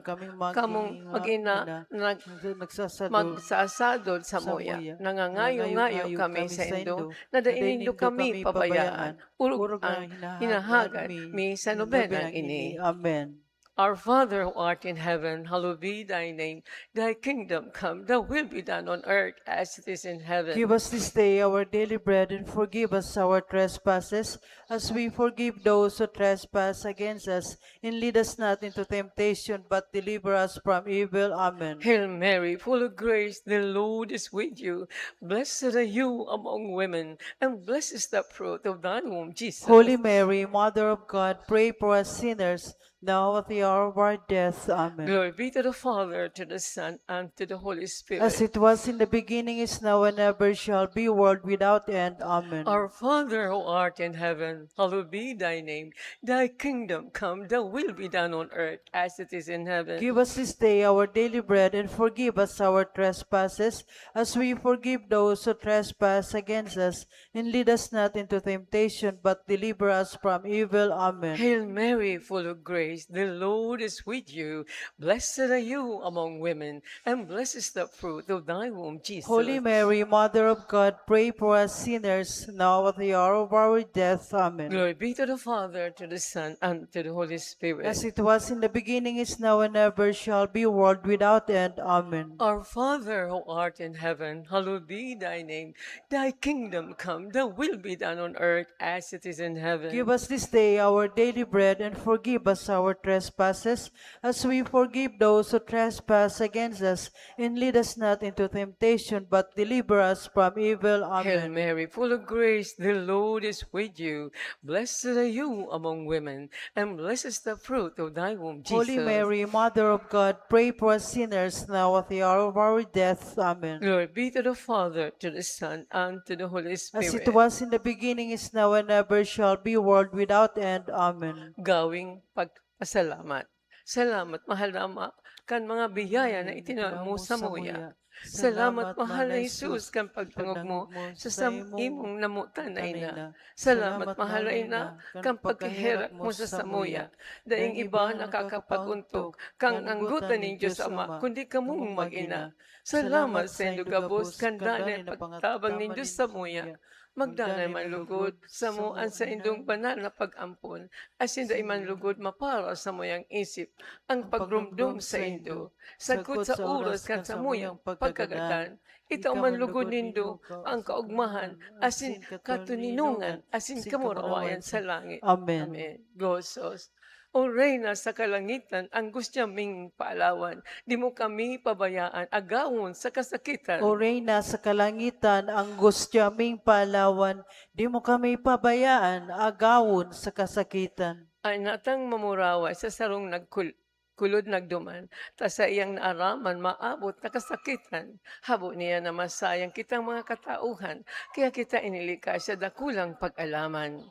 kamong mag-ina nag-, nagsasadol, magsasadol samuya. Nangangayo-ngayo kami saindo na dai nindo kami pabayaan. Orog na hinahagad mi sa nobenang ini. Amen. Our Father who art in heaven, hallowed be thy name. Thy kingdom come, thy will be done on earth as it is in heaven. Give us this day our daily bread, and forgive us our trespasses, as we forgive those who trespass against us. And lead us not into temptation, but deliver us from evil. Amen. Hail Mary, full of grace, the Lord is with you. Blessed are you among women, and blessed is the fruit of thy womb, Jesus. Holy Mary, Mother of God, pray for us sinners, now at the hour of our death. Amen. Glory be to the Father, to the Son, and to the Holy Spirit. As it was in the beginning, is now, and ever shall be, world without end. Amen. Our Father who art in heaven, hallowed be thy name. Thy kingdom come, thy will be done on earth as it is in heaven. Give us this day our daily bread, and forgive us our trespasses, as we forgive those who trespass against us. And lead us not into temptation, but deliver us from evil. Amen. Hail Mary, full of grace, the Lord is with you. Blessed are you among women, and blessed is the fruit of thy womb, Jesus. Holy Mary, Mother of God, pray for us sinners, now at the hour of our death. Amen. Glory be to the Father, to the Son, and to the Holy Spirit. As it was in the beginning, is now, and ever shall be, world without end. Amen. Our Father who art in heaven, hallowed be thy name. Thy kingdom come, thy will be done on earth as it is in heaven. Give us this day our daily bread, and forgive us our trespasses, as we forgive those who trespass against us. And lead us not into temptation, but deliver us from evil. Amen. Hail Mary, full of grace, the Lord is with you. Blessed are you among women, and blessed is the fruit of thy womb, Jesus. Holy Mary, Mother of God, pray for us sinners, now at the hour of our death. Amen. Glory be to the Father, to the Son, and to the Holy Spirit. As it was in the beginning, is now, and ever shall be, world without end. Amen. Gawing pagpasalamat. Salamat, mahal na Ama, kan mga biyaya na itinao mo samuya. Salamat, mahal na Jesus, kan pagdangog mo sa sam-, imong namotan na ina. Salamat, mahal na ina, kan pagkaherak mo sa samuya. Daing iba nakakapag-ontok kan anggotan nin Dios Ama, kundi kamong mag-ina. Salamat saindo gabos kan danay na pagtabang nin Dios samuya. Magdanay man lugod samo an saindong banal na pag-ampon, asin dai man lugod mapara samuyang isip an pagromdom saindo. Sagkod sa oras kan samuyang pagkagadan, itao man lugod nindo an kaogmahan asin katoninongan asin kamurawayan sa langit. Amen. Amen. Gozos. O Reyna sa kalangitan, anggostiya ming paalawan, di mo kami pabayaan agawon sa kasakitan. O Reyna sa kalangitan, anggostiya ming paalawan, di mo kami pabayaan agawon sa kasakitan. Ay natang mamuraway sa sarong nagkul-, kulod nagduman, ta saiyang naaraman maabot na kasakitan. Habo niya na masayang kitang mga katauhan, kaya kita inilikha sa dakulang pag-alaman.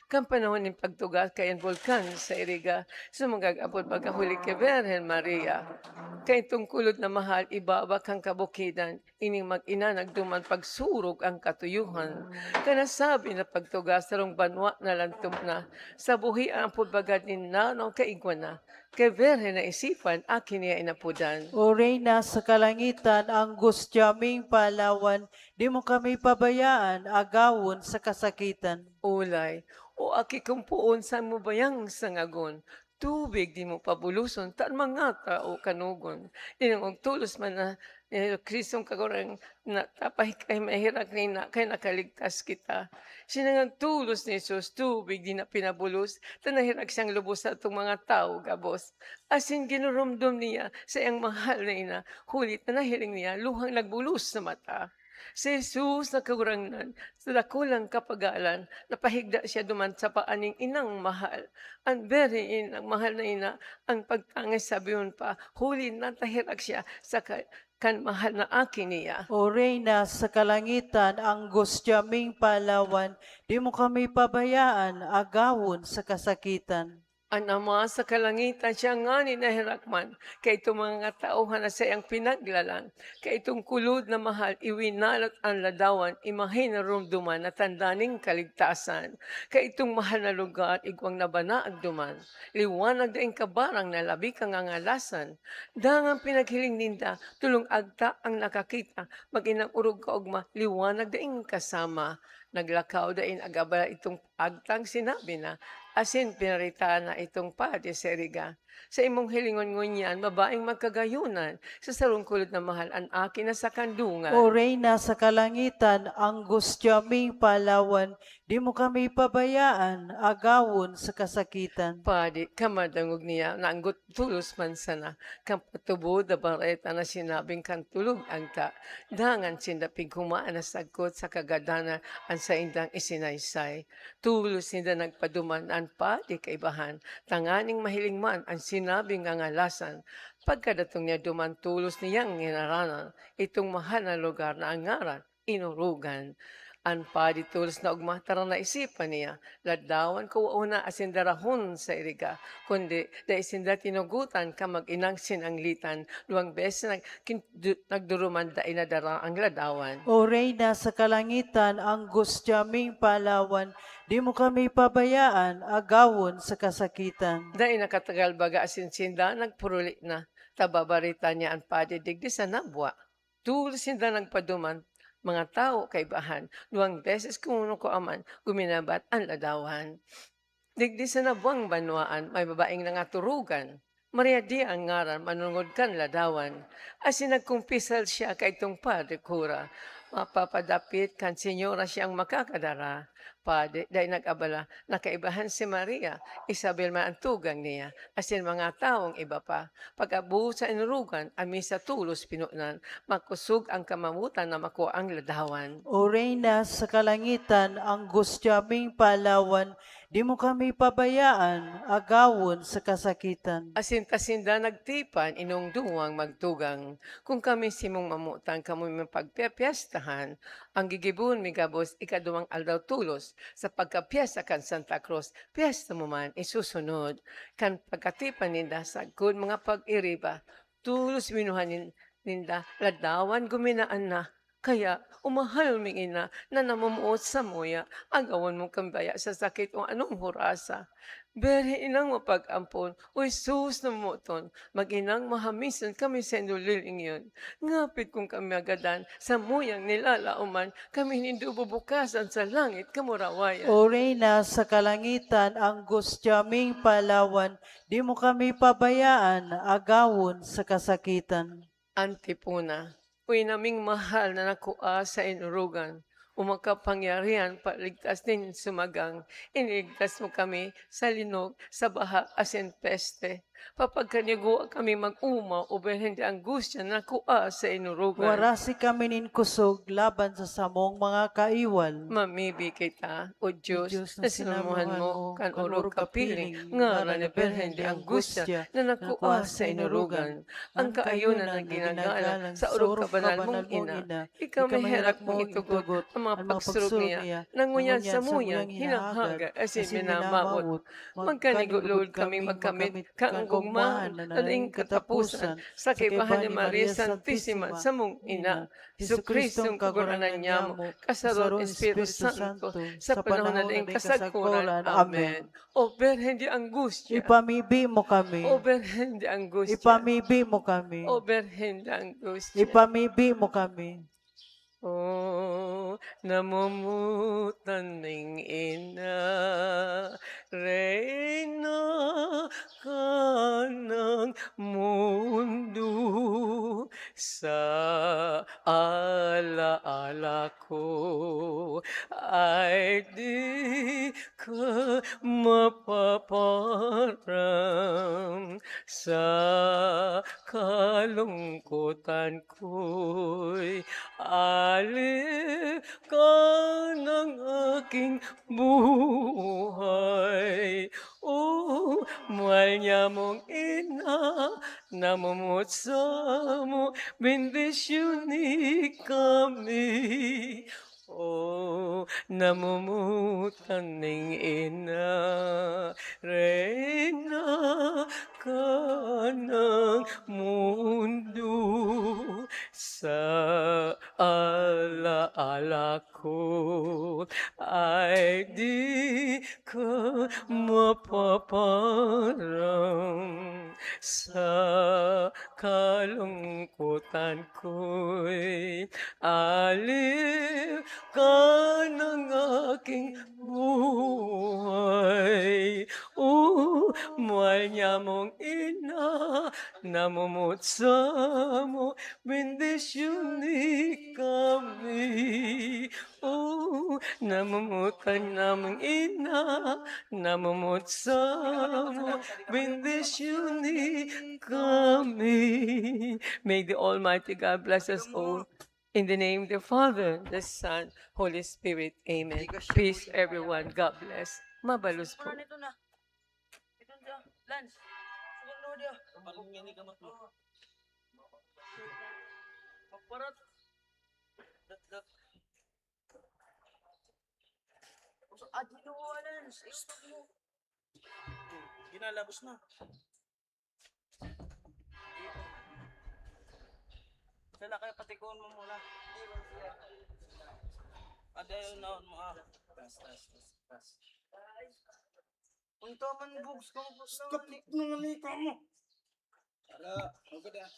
Kan panahon nin pagtugas kay an bulkan sa Iriga, sumugag an pagkahuli ki Birhen Maria. Kaidtong kulod na mahal, ibaba kan kabukidan, ining mag-ina nagduman pagsurog an katuyohan. Kan nasabi na pagtugas, sarong banwa na lantom na, sa buhi an pagbaga nin nanaw kaigwa na, kay Birhen na isipan, aki niya inapodan. O Reyna sa kalangitan, anggostiya ming paalawan, di mo kami pabayaan agawon sa kasakitan. Ulay, o aki kong poon, saan mo bayang sangagon? Tubig di mo pabuloson, ta an mga tao kanogon. Dinangog tolos man na ni Cristong Kagurang na tapay kay maherak nina, kay nakaligtas kita. Sinangag tolos ni Jesus, tubig di na pinabulos, ta naherak siyang lubos sa atong mga tawo gabos. Asin ginurumdom niya sa iyang mahal na ina, huli ta nahiling niya luhang nagbulos sa mata. Si Jesus na Kagurangnan, sa dakulang kapagalan, napahigda siya duman sa paa ning inang mahal. An Birhen, inang mahal na ina, an pagtangis sabihon pa, huli na ta herak siya sa ka-, kan mahal na aki niya. O Reyna sa kalangitan, anggostiya ming paalawan, di mo kami pabayaan agawon sa kasakitan. An Ama sa kalangitan, siya ngani naherak man, kaidtong mga katauhan na saiyang pinaglalang, kaidtong kulod na mahal, iwinalat an ladawan, imahin narumduman na tanda nin kaligtasan. Kaidtong mahal na lugar, igwang nabanaag duman, liwanag daing kabarang na labi kang ngangalasan. Dangan pinaghiling ninda, tolong agta ang nakakita, mag-inang orog kaogma, liwanag daing kasama. Naglakaw daing agabala itong agtang sinabi na, asin pinarita na itong padi sa Iriga. Sa imong hilingon ngunyan, babaeng magkagayunan, sa sarong kulog na mahal an aki na sa kandungan. O Reyna sa kalangitan, anggustiya ming palawan, di mo kami pabayaan, agawon sa kasakitan. Padi, kamadangog niya, naanggot tolos man sana, kan patubod na bareta na sinabing kan tulog ang ta. Dangan sinda pighumaan na sagkod sa kagadanan an saindang isinaysay. Tolos sinda nagpaduman an padi kaibahan, tanganing mahiling man an sinabing ngangalasan. Pagkadatong niya duman, tolos niyang nginaranan itong mahal na lugar na an ngaran, Inurugan. An padi tolos na ogma, tara naisipan niya, ladawan ko wauna asin darahon sa iriga, kundi dai sinda tinugotan kan mag-inang sinanglitan, duwang beses nag-, kin-, du-, nagduruman, dai nadara ang ladawan. O Reyna sa kalangitan, anggustiya ming palawan, di mo kami pabayaan, agawon sa kasakitan. Dai nakatagal baga asin sinda nagpuruli na, ta babareta niya an padi digdi sa nabwa. Tolos sinda nagpaduman, mga tawo kaibahan, duwang beses kuno ko aman guminabat an ladawan. Digdi sa nabwang banwaan, may babaeng nangaturugan. Maria Dia an ngaran, manongod kan ladawan. Asin nagkumpisal siya kaidtong Padre Kura. Mapapadapit kan senyora siyang makakadara. Padi, dai nag-abala, nakaibahan si Maria, Isabel man an tugang niya, asin mga tawong iba pa. Pag-abot sa Inurugan, an misa tolos pinonan, makosog an kamawotan na makua ang ladawan. O Reyna sa kalangitan, anggustiya ming palawan, di mo kami pabayaan, agawon sa kasakitan. Asin ta sinda nagtipan, inong duwang magtugang. Kun kami simong mamotan, kamo mi pagpiyapiyestahan, ang gigibon mi gabos ikaduwang aldaw tolos, sa pagkapyesta kan Santa Cruz, pyesta mo man isusunod. Kan pagkatipan ninda sagkod mga pag-iriba, tolos winuhan nin-, ninda, ladawan guminaan na. Kaya, o mahal ming ina na namumuot samuya, agawon mo kami baya sa sakit o anong hurasa. Birhen inang mapag-ampon, o Jesus na moton, mag-inang mahamisan kami sa inyo lilingyon. Ngapit kun kami magadan, samuyang nilalaoman, kami nindo bubukasan sa langit kamurawayan. O Reyna sa kalangitan, anggustiya ming palawan, di mo kami pabayaan, agawon sa kasakitan. Antipona. O ina ming mahal na nakua sa Inurugan, o makapangyarihan paligtas nin sumagang, iniligtas mo kami sa linog, sa baha, asin peste. Papagkanigoa kami mag-omaw, o Birhen de Angustia na nakua sa Inurugan. Warasi kami nin kusog laban sa samong mga kaiwal. Mamibi kita, O Diyos, na sinamuhan mo kan orog kapiling ngaran ni Birhen de Angustia na nakua sa Inurugan. Ang kaayunan na ginagalang sa orog kabanal mong ina, ika maherak mong itugot ang mga pagsurog niya, na ngunyan samuyang hinahaga asin minamawot. Magkanigo lugod kaming magkamit kan kaogmahan na daing kataposan sa kaibahan ni Maria Santisima, samong ina. Jesucristong Kagurangnan niamo, kasaro nin Espiritu Santo, sa panahon na daing kasagkoran. Amen. O Birhen de Angustia. Ipamibi mo kami. O Birhen de Angustia. Ipamibi mo kami. O Birhen de Angustia. Ipamibi mo kami. O namumutan ning ina, Reyna ka ng mundo, sa alaala ko ay di ka mapaparam, sa kalungkutan ko'y aliw ka ng aking buhay. O mahal niya mong ina, namumutsa mo, bendisyoni kami. O namumutan ning ina, Reyna ka ng mundo, sa alaala ko ay di ka mapaparam, sa kalungkutan ko'y aliw ka ng aking buhay. O mahal niya mong Namumot samo, bendisyoni kami. Oh, namumot ang namang ina, namumot samo, bendisyoni kami. May the Almighty God bless us all. In the name of the Father, the Son, Holy Spirit. Amen. Peace, everyone. God bless. Mabalos po. Ito na. Ito na. Lance. Sumunod niya. Magparat. Dat, dat. Sa atin mo, Lance. Ito mo. Ginalabos na. Sala kayo, patikoon mo muna. Ada yung naon mo, ah. Pas, pas, pas, pas. Unta man, Bugs, kamo po sa Kapit ng manika mo. Ala, okay na.